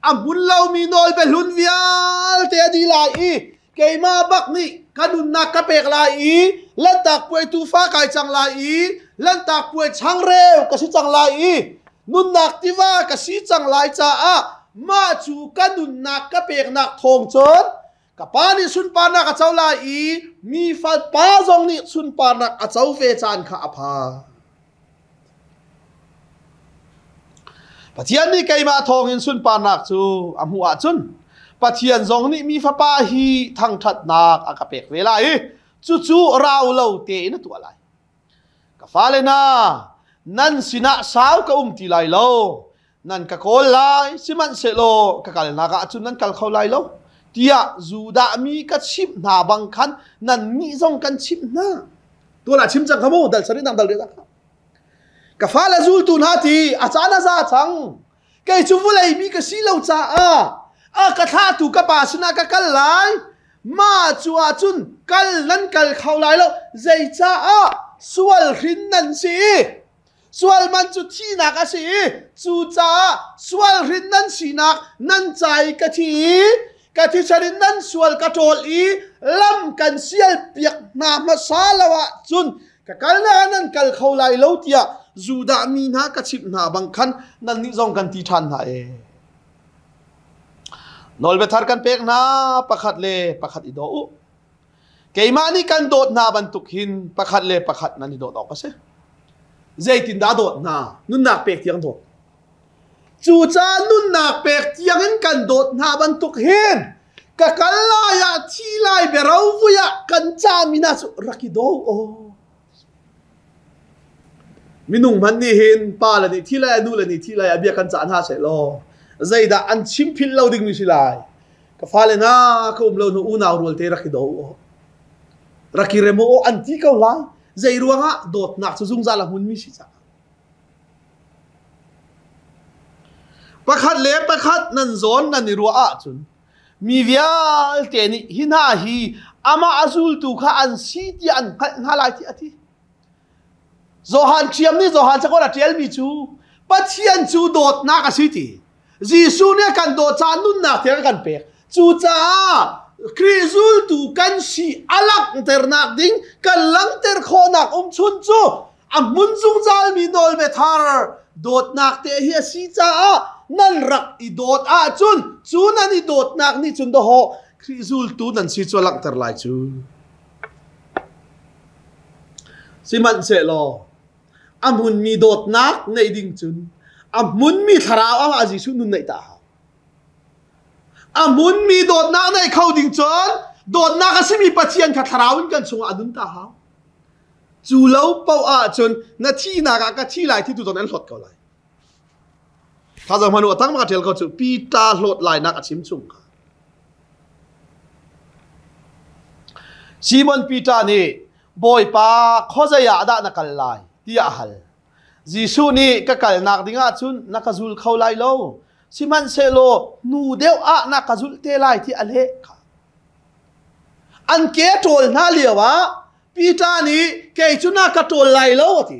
a hmun lomi nawlbia hlun vialte a dih lai i keimah bak nih ka nunnak ka pek lai i lantak puai tuufa kai cang lai i lantak puai changreu ka si cang lai i nunnak tiva ka si cang lai caah mah cu ka nunnak ka peknak thawng cun ka pa nih sunparnak a co lai i mi pa zong nih sunparnak a co ve caan kha a phan. Pathian nih keimah thawngin sunparnak cu a hmuh ahcun Pathian zong nih mi fapa hi thangṭhatnak a ka pek ve lai i cucu rau lo tein a tuah lai. Ka fale hna, nan sinah sau ka um ti lai lo. Nan ka kawl lai, sihmanhsehlaw ka kalnak ah cun nan kal kho lai lo. Tiah Judah mi ka chimh hna bang khan nannih zong kan chimh hna. Tuan ah chim cang kha mu, dal sarih nang dal riat ah. Ka fale zultu hna ti a caan a za cang. Kei cu vawlei mi ka si lo caah a ka thlahtu ka pa sinah ka kal lai. Mah cu ahcun kal nan kal kho lai lo. Zeicaah sual hrin nan si i sual man cu thihnak a si i cucaah sual hrin nan sinak nan ca i ka thi i ka thisen in nan sual ka ṭawl i lam kan sial piak hna hmasa lo ahcun ka kal na nan kal kho lai lo tiah Judah mi hna ka chimh hna bang khan nannih zong kan ti ṭhan hna e. Nawlbia thar kan pek hna pakhat le pakhat i daw u. Keimah nih kan dawt hna bantuk hin pakhat le pakhat nan i dawt awk a si. Zeitindah dawt hna? Nunnak pek tiang dawt. Cucaah nunnak pek tiangin kan dawt hna bantuk hin ka kal lai ah thi lai biaro vui ah kan cami hna cu rak i daw aw. Minung hmanh nih hin pa le nih thi lai nu le nih thi lai ah bia kan cah hna seh law zeidah an chim philh lo dingmi si lai. Ka fale hna ka um lo hnu unau rual te rak i daw aw. Rak i rem aw an ti ko lai. Zei ruangah dawtnak cu zungzal a hmunmi si caah. Pakhat le pakhat nan zawn nan i ruah ahcun mi vialte nih hi hna hi amah a zultu kha an si tiah an hngalh hna lai tiah a ti. Johan ṭhiam nih Johan cakuat a ṭialmi cu Pathian cu dawtnak a si ti. Jesuh nih a kan dawt caah nunnak tiang a kan pek. Cucaah Khrih zultu kan si a langhternak ding kan langhter khawhnak umchun cu a hmun zungzalmi nawlbia thar dawtnak te hi a si caah nan rak i dawt ahcun cu nan i dawtnak nih cun dawhawh Khrih zultu nan si cu a langhter lai cu. Sihmanhsehlaw a hmunmi dawtnak neih ding cun a hmunmi thlarau ah Jesuh nun neih ta a hau. A hmunmi dawtnak neih kho ding cun dawtnak a simi Pathian kha thlarau in kan chungah a nun ta hau. Cu lo paoh ahcun na thihnak ah ka thi lai ti tu zong an hlawt ko lai. Thazang hmanu a tang ma ṭial ko cu Peter hlawt lainak a chim chung kha. Simon Peter nih Bawipa khuazei ah dah na kal lai tiah a hal. Jesuh nih ka kalnak ding ahcun na ka zul kho lai lo. Sihmanhsehlaw nu deuh ah na ka zulh te lai ti a leh kha. An ke a ṭawl hna lio ah Peter nih kei cu na ka ṭawl lai lo a ti.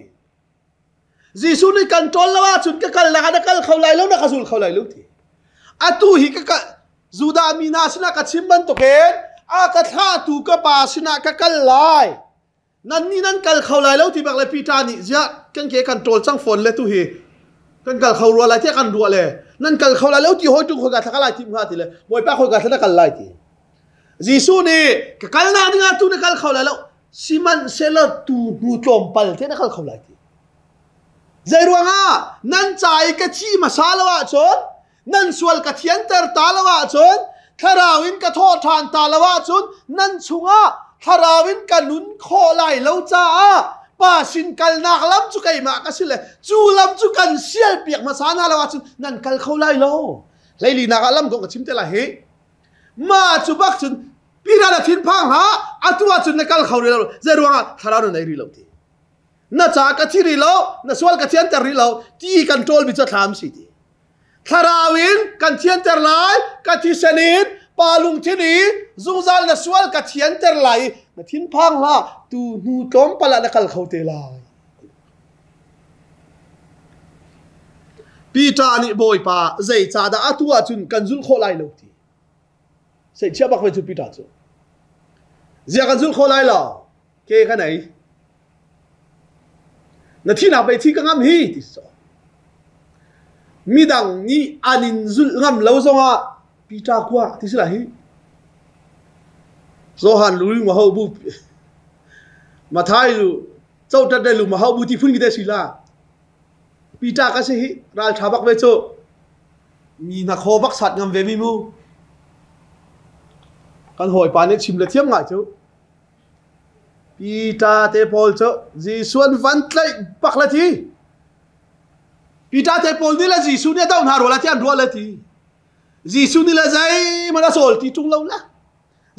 Jesuh nih kan ṭawl lo ahcun ka kal nak ah na kal kho lai lo na ka zul kho lai lo ti. Atu hi ka ka Judah mi hna sinah ka chim bantukin a ka thlahtu ka pa sinah ka kal lai. Nannih nan kal kho lai lo ti bak le Peter nih ziah kan ke kan ṭawl cang fawn le tu hi kan kal kho rua lai tiah kan ruah le nan kal kho lai lo ti hawi tung khoi ka thla ka lai tim hnga ti le Bawipa khoi ka thla na kal lai ti. Jesuh nih ka kalnak dingah tu na kal kho lai lo sihmanhsehlaw tu hnu tlawmpal te na kal kho lai ti. Zei ruangah nan ca i ka thi hmasa lo ahcun nan sual ka thianter ta lo ahcun thlarau in ka thawh ṭhan ta lo ahcun nan chungah thlarau in ka nun khawh lai lo caah pa sin kalnak lam cu keimah ka si le cu lam cu kan sial piak hmasa hna lo ahcun nan kal kho lai lo. Hleilinak ah lam kong ka chim te lai hi. Mah cu bak cun Peter na thinphang hlah atu ahcun na kal kho rih lo zei ruangah thlarau na nei rih lo ti. Na ca ka thi rih lo na sual ka thianter rih lo ti kan ṭawlmi cu thlam si ti. Thlarau in kan thianter lai ka thisen in pa lungthin i zungzal na sual ka thianter lai i na thinphang hlah tu hnu tlawmpal ah na kal kho te lai. Peter nih Bawipa zeicahdah atu ahcun kan zulh khawh lai lo ti. Seihchiah bak ve cu Peter cu. Zia kan zulh khawh lai lo. Ke ka nei. Na thinak pei thi ka ngam hi ti so. Midang nih an in zulh ngam lo zongah Peter kua ti si lai hi. Johan lu ma ho bu Mathai lu cotat le lum hau bu ti phun ki te si la Peter ka si hi ral tha bak ve cu mi na kho bak sat ngam ve mi mu kan hawipa nih chim le thiam ngai cu Peter te pawl cu Jesuh an van tlaih bak la ti Peter te pawl nih le Jesuh nih a doh hna rual ti an ruah le ti Jesuh nih le zeihmanh a sawl ti ṭung lo la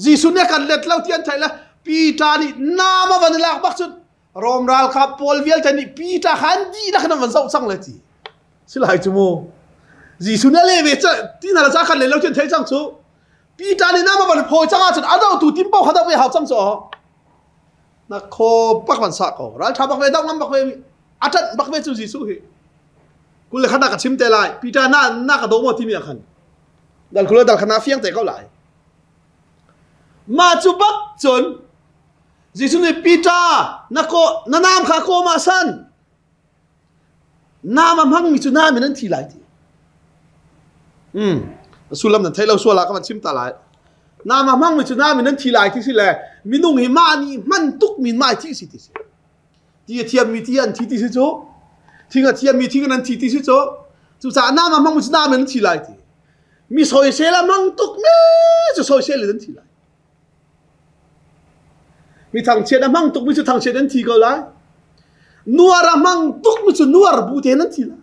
Jesuh nih a kan let lo ti an theih le Peter nih nam a van i lak bak cun Rom ralkap pawl vialte nih Peter kha an dihlak in an van zoh cang le ti. Si lai cu mu. Jesuh nih a leh ve ti hna le ca khan le lo ti an theih cang cu. Peter nih nam a van phawi cang ahcun a dohtu tim paoh kha doh ve hau cang cu. Na khaw bak van sah ko. Ral ṭha bak ve doh ngam bak ve a ṭanh bak ve cu Jesuh hi. Kul le khat na ka chim te lai. Peter na na ka do maw timi ah khan. Dal kul le dal khat na fiang te ko lai. Mah cu bak cun Jesuh nih Peter na kaw na naam kha kawm ah san naam a hmangmi cu naam in an thi lai ti. A sullam nan theih lo sual ah ka van chim ta lai. Naam a hmangmi cu naam in an thi lai ti si le minung hi mah nih hman tuk min mah thi si ti si. Ti a thiammi ti an thi ti si cu thing a thiammi thing in an thi ti si cu cucaah naam a hmangmi cu naam in an thi lai ti. Mi soisel a hmang tuk mi cu soisel in an thi lai. Mi thangchiat a hmang tuk mi cu thangchiat an thi ko lai. Nuar a hmang tuk mi cu nuar bu tein an thi lai.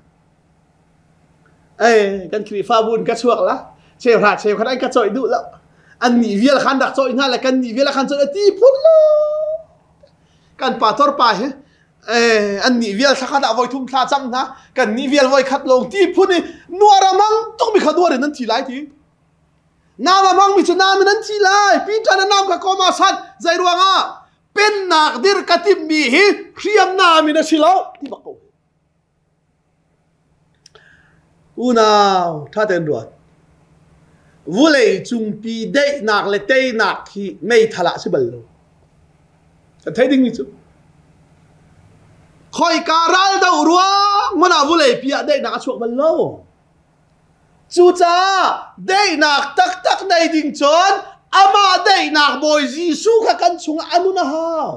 Ei, kan Khrihfabu in ka chuak la. Cheuhra cheukhat an ka cawih duh lo. An nih vial khan rak cawih hna le kan nih vial khan cawih ti phun lo. Kan pastor pa hi an nih vial thla khat ah voi thum thla cang hna kan nih vial voi khat lawng ti phun i nuar a mang tuk mi kha nuar in an thi lai ti nam a mang mi cu nam in an thi lai Peter na nam kha koma san zei ruangah pennak dir ka tim mi hi hriamnam in a si lo ti bak ko Unau ṭha tein ruat. Vulei cungpi daihnak le teinak hi meithal ah si bal lo. Kan theih dingmi cu khoika ral doh ruang hmanh ah vulei pi ah daihnak a chuak bal lo. Cucaah daihnak taktak nei ding cun amah daihnak Bawi Jesuh kha kan chungah a nun a hau.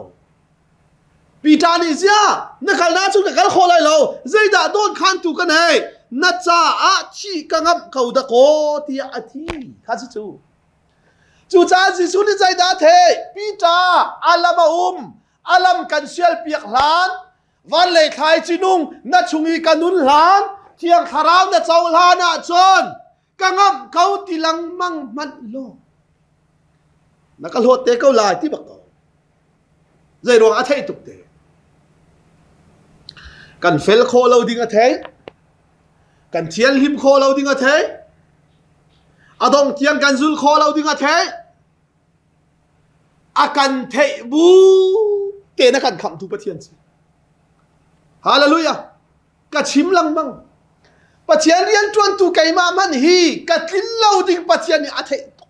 Peter nih ziah na kalnak cu ka kal khawh lai lo zeidah dawnkhantu ka nei na caah thih ka ngamh ko dakaw tiah a ti kha si cu cucaah Jesuh nih zeidah a theih Peter a lam a um a lam kan sial piak hlan van lei thlai cinung na chung i ka nun hlan thiang thlarau na co hlan ahcun ka ngamh ko ti lengmang hmanh law na ka hlawt te ko lai ti bak ko Zei ruang a theih tuk te. Kan fel khawh lo ding a theih. Kan thianhlim khawh lo ding a theih. A dong tiang kan zul khawh lo ding a theih. A kan theih bu te na kan khamhtu Pathian si. Hallelujah. Ka chim lengmang. Pathian rianṭuantu keimah hmanh hi ka tlin lo ding Pathian nih a theih tuk.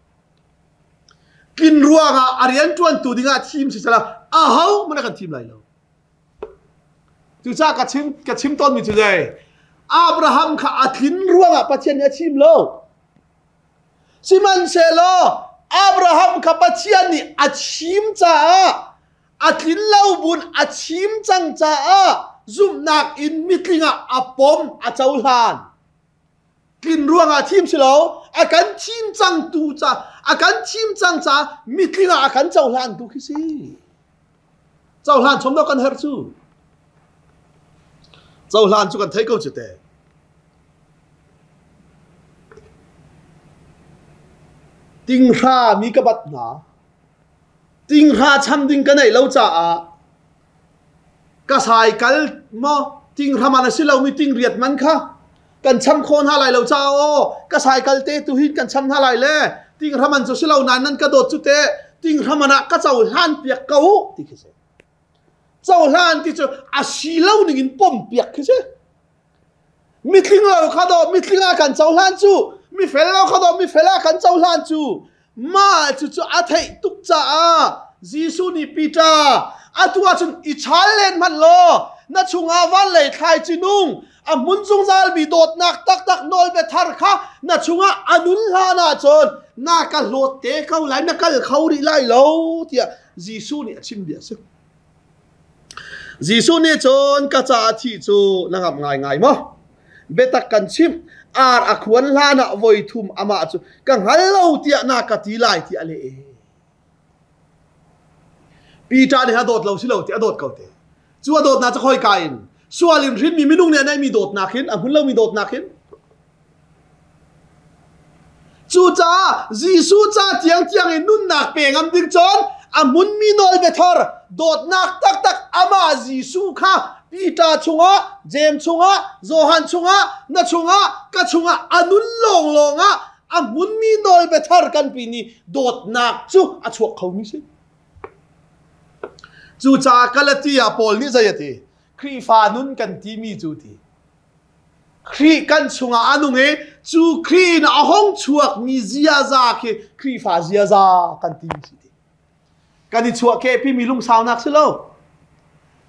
Tlin ruangah a rianṭuantu dingah thim si sala aho hmanh a kan thim lai lo. Cucaah ka chim ka chim tawnmi cu zei Abraham kha a tlin ruangah Pathian nih a thim lo. Sihmanhsehlaw Abraham kha Pathian nih a chim caah a tlin lo bun a chim cang caah zumhnak in mitling ah a pom a cohlan. Tlin ruangah thim si lo, a kan thim cang tu ca a kan thim cang ca mitling ah a kan cohlan tu khi si. Cohlan chom lo kan herh cu. Cohlan cu kan thei ko cu te. Tinghra mi ka bat hna. Tinghra cham ding ka neih lo caah ka saikal maw tinghra man a si lomi tingriat man kha kan cham khawh hna lai lo caah aw ka saikal te tu hin kan cham hna lai le tinghra man cu si lo nain nan ka dawt cu te tinghra man ah ka cohlan piak ko ti khi si. Cohlan ti cu a si lo ning in pom piak khi si. Mitling lo kha dawh mitling ah kan cohlan cu mifel lo kha dawh mifel ah kan cohlan cu mah cucu a theih tuk caah Jesuh nih Peter atu ahcun i chal len hmanh law na chungah van lei thlaici nung a hmun zungzalmi dawtnak taktak nawlbia thar kha na chungah a nun hlan ahcun na ka hlawt te ko lai na kal kho rih lai lo tiah Jesuh nih a chim bia a si. Jesuh nih cun ka caah thih cu na ngamh ngaingai maw? Biatak kan chimh, ar a khuan hlanah voi thum amah cu ka hngal lo tiah na ka ti lai tiah a leh. Peter nih a dawt lo si lo ti a dawt ko te. Cu a dawtnak cu khoi ka in sual in hrinmi minung nih a neihmi dawtnak hin a hmun lomi dawtnak hin Cucaah Jesuh ca tiangtiang in nunnak pe ngam ding cun a hmunmi nawlbia thar dawtnak taktak amah Jesuh kha Peter chungah, Jeim chungah, Johan chungah, na chungah, ka chungah a nun lawnglawng ah a hmunmi nawlbia thar kan pi ni dawtnak cu a chuak khomi si. Cucaah Galatia Paul nih zei a ti? Khrihfa nun kan timi cu ti. Khrih kan chungah a nung i cu Khrih in a hung chuakmi ziaza khi Khrihfa ziaza kan ti si ti. Kan i chuahkehpimi lungsaunak si lo.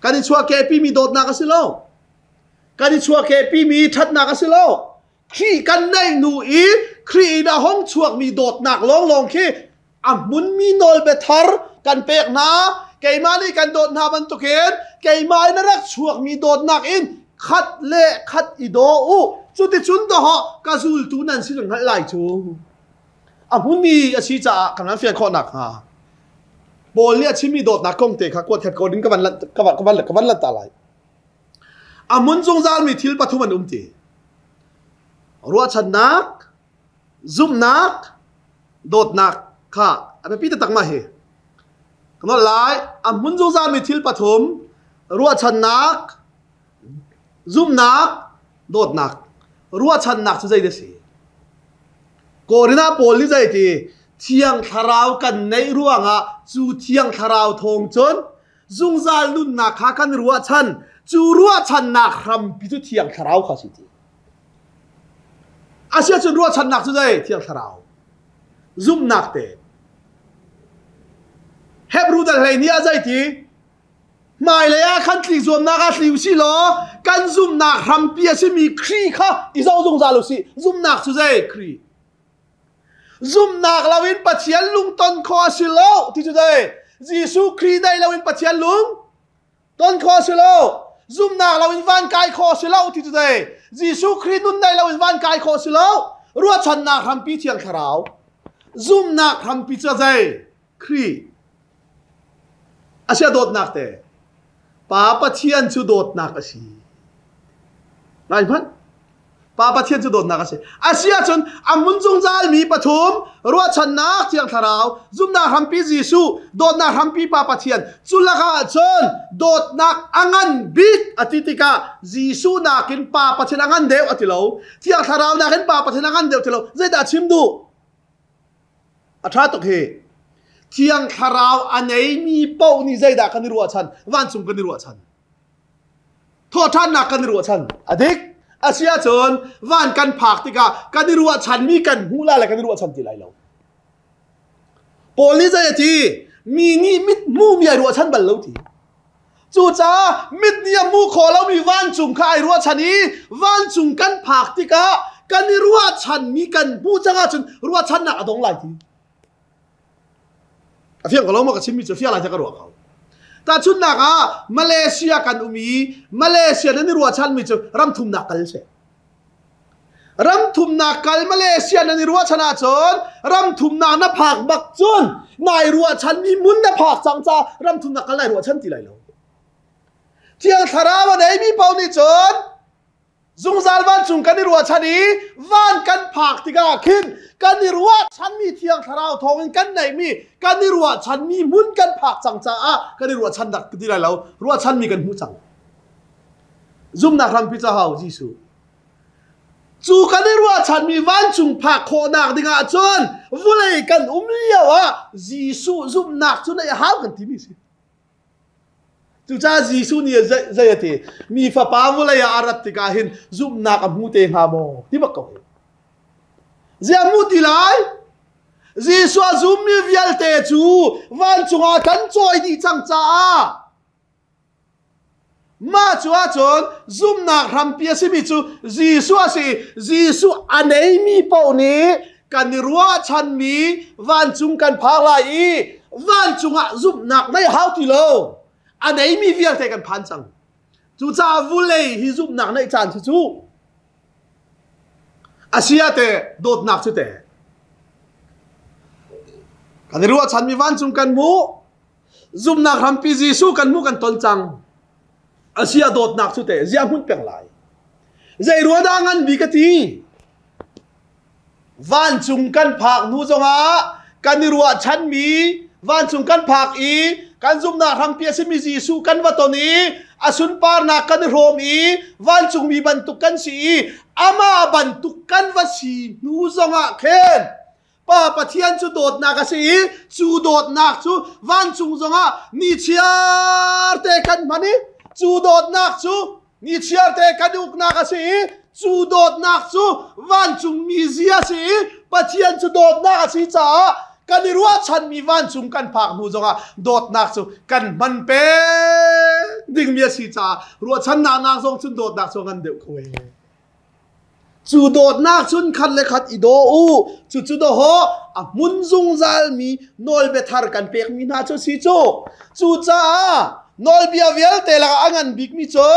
Kan i chuahkehpimi dawtnak a si lo. Kan i chuahkehpimi ṭhatnak a si lo. Khrih kan neih hnu i Khrih in a hung chuakmi dawtnak lawnglawng khi a hmunmi nawlbia thar kan pek hna keimah nih kan dawt hna bantukin keimah in a rak chuakmi dawtnak in khat le khat i daw u cuticun dawhawh ka zultu nan si hngalh lai cu a hmunmi a si caah kan fian khawh nakhnga Paul nih a chimmi dawtnak kong te kha kuat khat ko ding ka van ka van ka van ka van lanh ta lai a hmun zungzalmi thil pathum an um ti ruahchannak zumhnak dawtnak kha a biapi taktak ma hi ka nawl lai a hmun zungzalmi thil pathum ruahchannak zumhnak dawtnak ruahchannak cu zei a si Korin ah Paul nih zei ti thiang thlarau kan neih ruangah cu thiang thlarau thawng cun zungzal nunnak kha kan ruahchan cu ruahchannak hrampi cu thiang thlarau kha si ti Asiahcun ruahchannak cu zei? Thiang Thlarau. Zumhnak te. Hebrew dal 12 ah zei ti? Hmailei ah khan tli zuamnak ah tli usih law kan zumhnak hrampi a simi Khrih kha i zoh zungzal usih. Zumhnak cu zei? Khrih. Zumhnak loin Pathian lungton khawh a si lo ti cu zei? Jesuh Khrih dai loin Pathian lung Ton khawh a si lo. Zumhnak loin van kai khawh a si lo ti cu zei? Jesuh Khrih nun nei loin van kai khawh a si lo. Ruahchannak hrampi Thiang Thlarau. Zumhnak hrampi cu zei? Khrih. Asia dawtnak te. Pa Pathian cu dawtnak a si. Ngai hmanh. Pa Pathian cu dawtnak a si. A si ahcun a hmun zungzalmi pathum ruahchannak Thiang Thlarau, zumhnak hrampi Jesuh, dawtnak hrampi Pa Pathian cu lakah cun dawtnak a ngan bik a ti tikah Jesuh nakin Pa Pathian a ngan deuh a ti lo. Thiang Thlarau nakin Pa Pathian a ngan deuh ti lo. Zeidah a chim duh? A ṭha tuk hi. Thiang Thlarau a neimi paoh nih zeidah kan i ruahchan? Vancung kan i ruahchan. Thawhṭhannak kan i ruahchan. A dik. A si ahcun van kan phak tikah kan i ruahchanmi kan hmuh lai le kan i ruahchan ti lai lo. Paul nih zei a ti? Mi nih mit hmuhmi ai ruahchan bal lo ti. Cucaah mit nih a hmuh khawh lomi vancung kha ai ruahchan i vancung kan phak tikah kan i ruahchanmi kan hmuh cang ahcun ruahchannak a dong lai ti. A fiang ko lo maw ka chimmi cu fiang lai ka ruah ko. Tahchunhnak ah Malaysia kan um i Malaysia nan i ruahchanmi cu ram thumnak kal si. Ram thumnak kal Malaysia nan i ruahchan ahcun ram thumnak na phak bak cun nai ruahchanmi mun na phak cang ca ram thumnak kal nai ruahchan ti lai lo. Thiang Thlarau a neimi paoh nih cun zungzal vancung kan i ruahchan i van kan phak tikah khin kan i ruahchanmi Thiang Thlarau thawngin kan neihmi kan i ruahchanmi hmun kan phak cang caah kan i ruahchan dak ti lai lo ruahchanmi kan hmu cang. Zumnak rampi ca hau Jesuh. Cu kan i ruahchanmi vancung phak khawhnak dingah cun vulei kan um lio ah Jesuh zumhnak cu neih a hau kan timi si. Cucaah Jesuh nih zei a ti? Mi fapa vulei ah a rat tikah hin zumhnak a hmu te hnga maw? Ti bak ko hi. Ziah hmu ti lai? Jesuh a zummi vialte cu vancung ah kan cawi dih cang caah mah cu ahcun zumhnak hrampi a simi cu Jesuh a si. Jesuh a neimi paoh nih kan i ruahchanmi vancung kan phak lai i vancung ah zumhnak nei hau ti lo. A neimi vialte kan phan cang. Cucaah vulei hi zumhnak neih caan cu cu asia te dawtnak cu te kan i ruahchanmi vancung kan hmu zumhnak hrampi Jesuh kan hmu kan ton cang asia dawtnak cu te ziah hmun peng lai zei rua dah ngan bi ka ti Vancung kan phak hnu zongah kan i ruahchanmi vancung kan phak i kan zumhnak hrampi a simi Jesuh kan va ton i a sunparnak kan i hrawm i vancungmi bantuk kan si i amah bantuk kan va si hnu zongah khin Pa Pathian cu dawtnak a si i cu dawtnak cu vancung zongah nichiar te kan hman i cu dawtnak cu Nichiar te kan uknak a si i cu dawtnak cu vancungmi zia a si i Pathian cu dawtnak a si caah kan i ruahchanmi vancung kan phak hnu zongah dawtnak cu kan hman peng dingmi a si caah ruahchannak nak zong cun dawtnak cu a ngan deuh ko ee. Cu dawtnak cun khat le khat i daw u. Cucu dawhawh a hmun zungzalmi nawlbia thar kan pekmi hna cu si cu. Cucaah nawlbia vialte lakah a ngan bikmi cu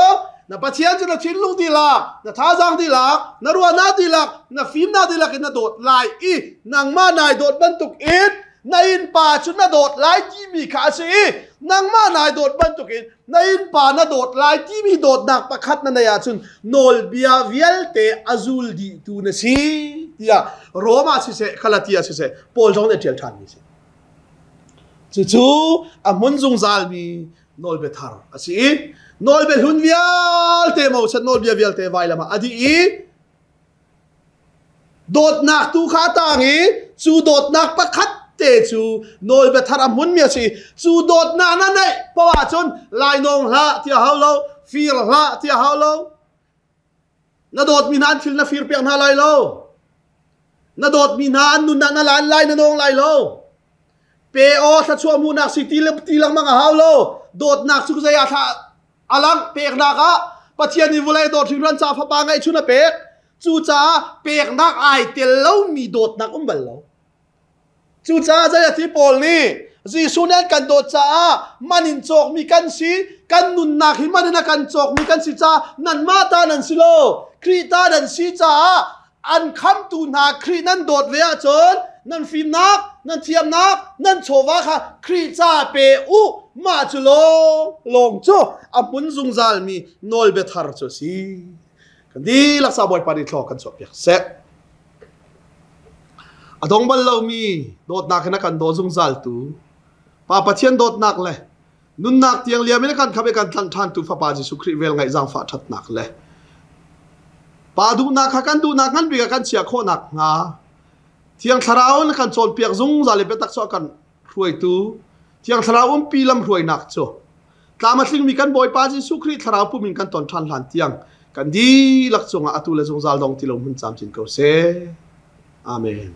na Pathian cu na thinlung dihlak, na thazaang dihlak, na ruahnak dihlak, na fimnak dihlak in na dawt lai i nangmah nai dawt bantuk in na innpa cu na dawt lai timi kha a si i nangmah nai dawt bantukin na innpa na dawt lai timi dawtnak pakhat na neih ahcun nawlbia vialte a zul dihtu na si tiah Roma siseh Galatia siseh Paul zong nih a ṭial ṭhanmi a si. Cucu a hmun zungzalmi nawlbia thar a si i nawlbia hlun vialte Moses nawlbia vialte vailam ah a dih i Dawtnak tu kha a tang i cu dawtnak pakhat te cu nawlbia thar a hmunmi a si. Cu dawtnak na neih poah ahcun lainawng hlah ti a hau lo, fir hlah ti a hau lo. Na dawtmi hna an thil na fir piak hna lai lo. Na dawtmi hna an nunnak na lan lai na nawng lai lo. Pe aw thluachuah hmuhnak si ti, ti lengmang a hau lo. Dawtnak cu zei ah thla a langh peknak ah Pathian nih vawlei dawt hringhran ca fapa ngeihchun a pek. Cucaah peknak ai tel lomi dawtnak um bal lo. Cucaah zei a ti Paul nih Jesuh nih an kan dawt caah man in cawkmi kan si, kan nunnak hi man in a kan cawkmi kan si caah nanmah ta nan si lo, Khrih ta nan si caah an khamtu hna Khrih nan dawt ve ahcun nan fimnak, nan thiamnak, nan chawva kha Khrih ca pe u. Mah cu lawng lawng cu a hmun zungzalmi nawlbia thar cu a si. Kan dihlak sa Bawipa nih thlaw kan chuahpiak seh. A dong bal lomi dawtnak in a kan daw zungzaltu Pa Pathian dawtnak le nunnak tiang liam in a kan khamh i kan tlanh ṭhantu Fapa Jesuh Khrih vel ngaih zaangfah ṭhatnak le Pa duhnak kha kan duhnak ngan bik ah kan chiah khawh nakhnga Thiang Thlarau in kan cawnpiak zungzal i biatak cu a kan hruaitu Thiang Thlarau umpi lamhruainak cu tlam a tlingmi kan Bawipa Jesuh Khrih Thlarau pum in kan ton ṭhan hlan tiang kan dihlak cungah atu le zungzal dong ti lo hmun camcin ko seh. Amen.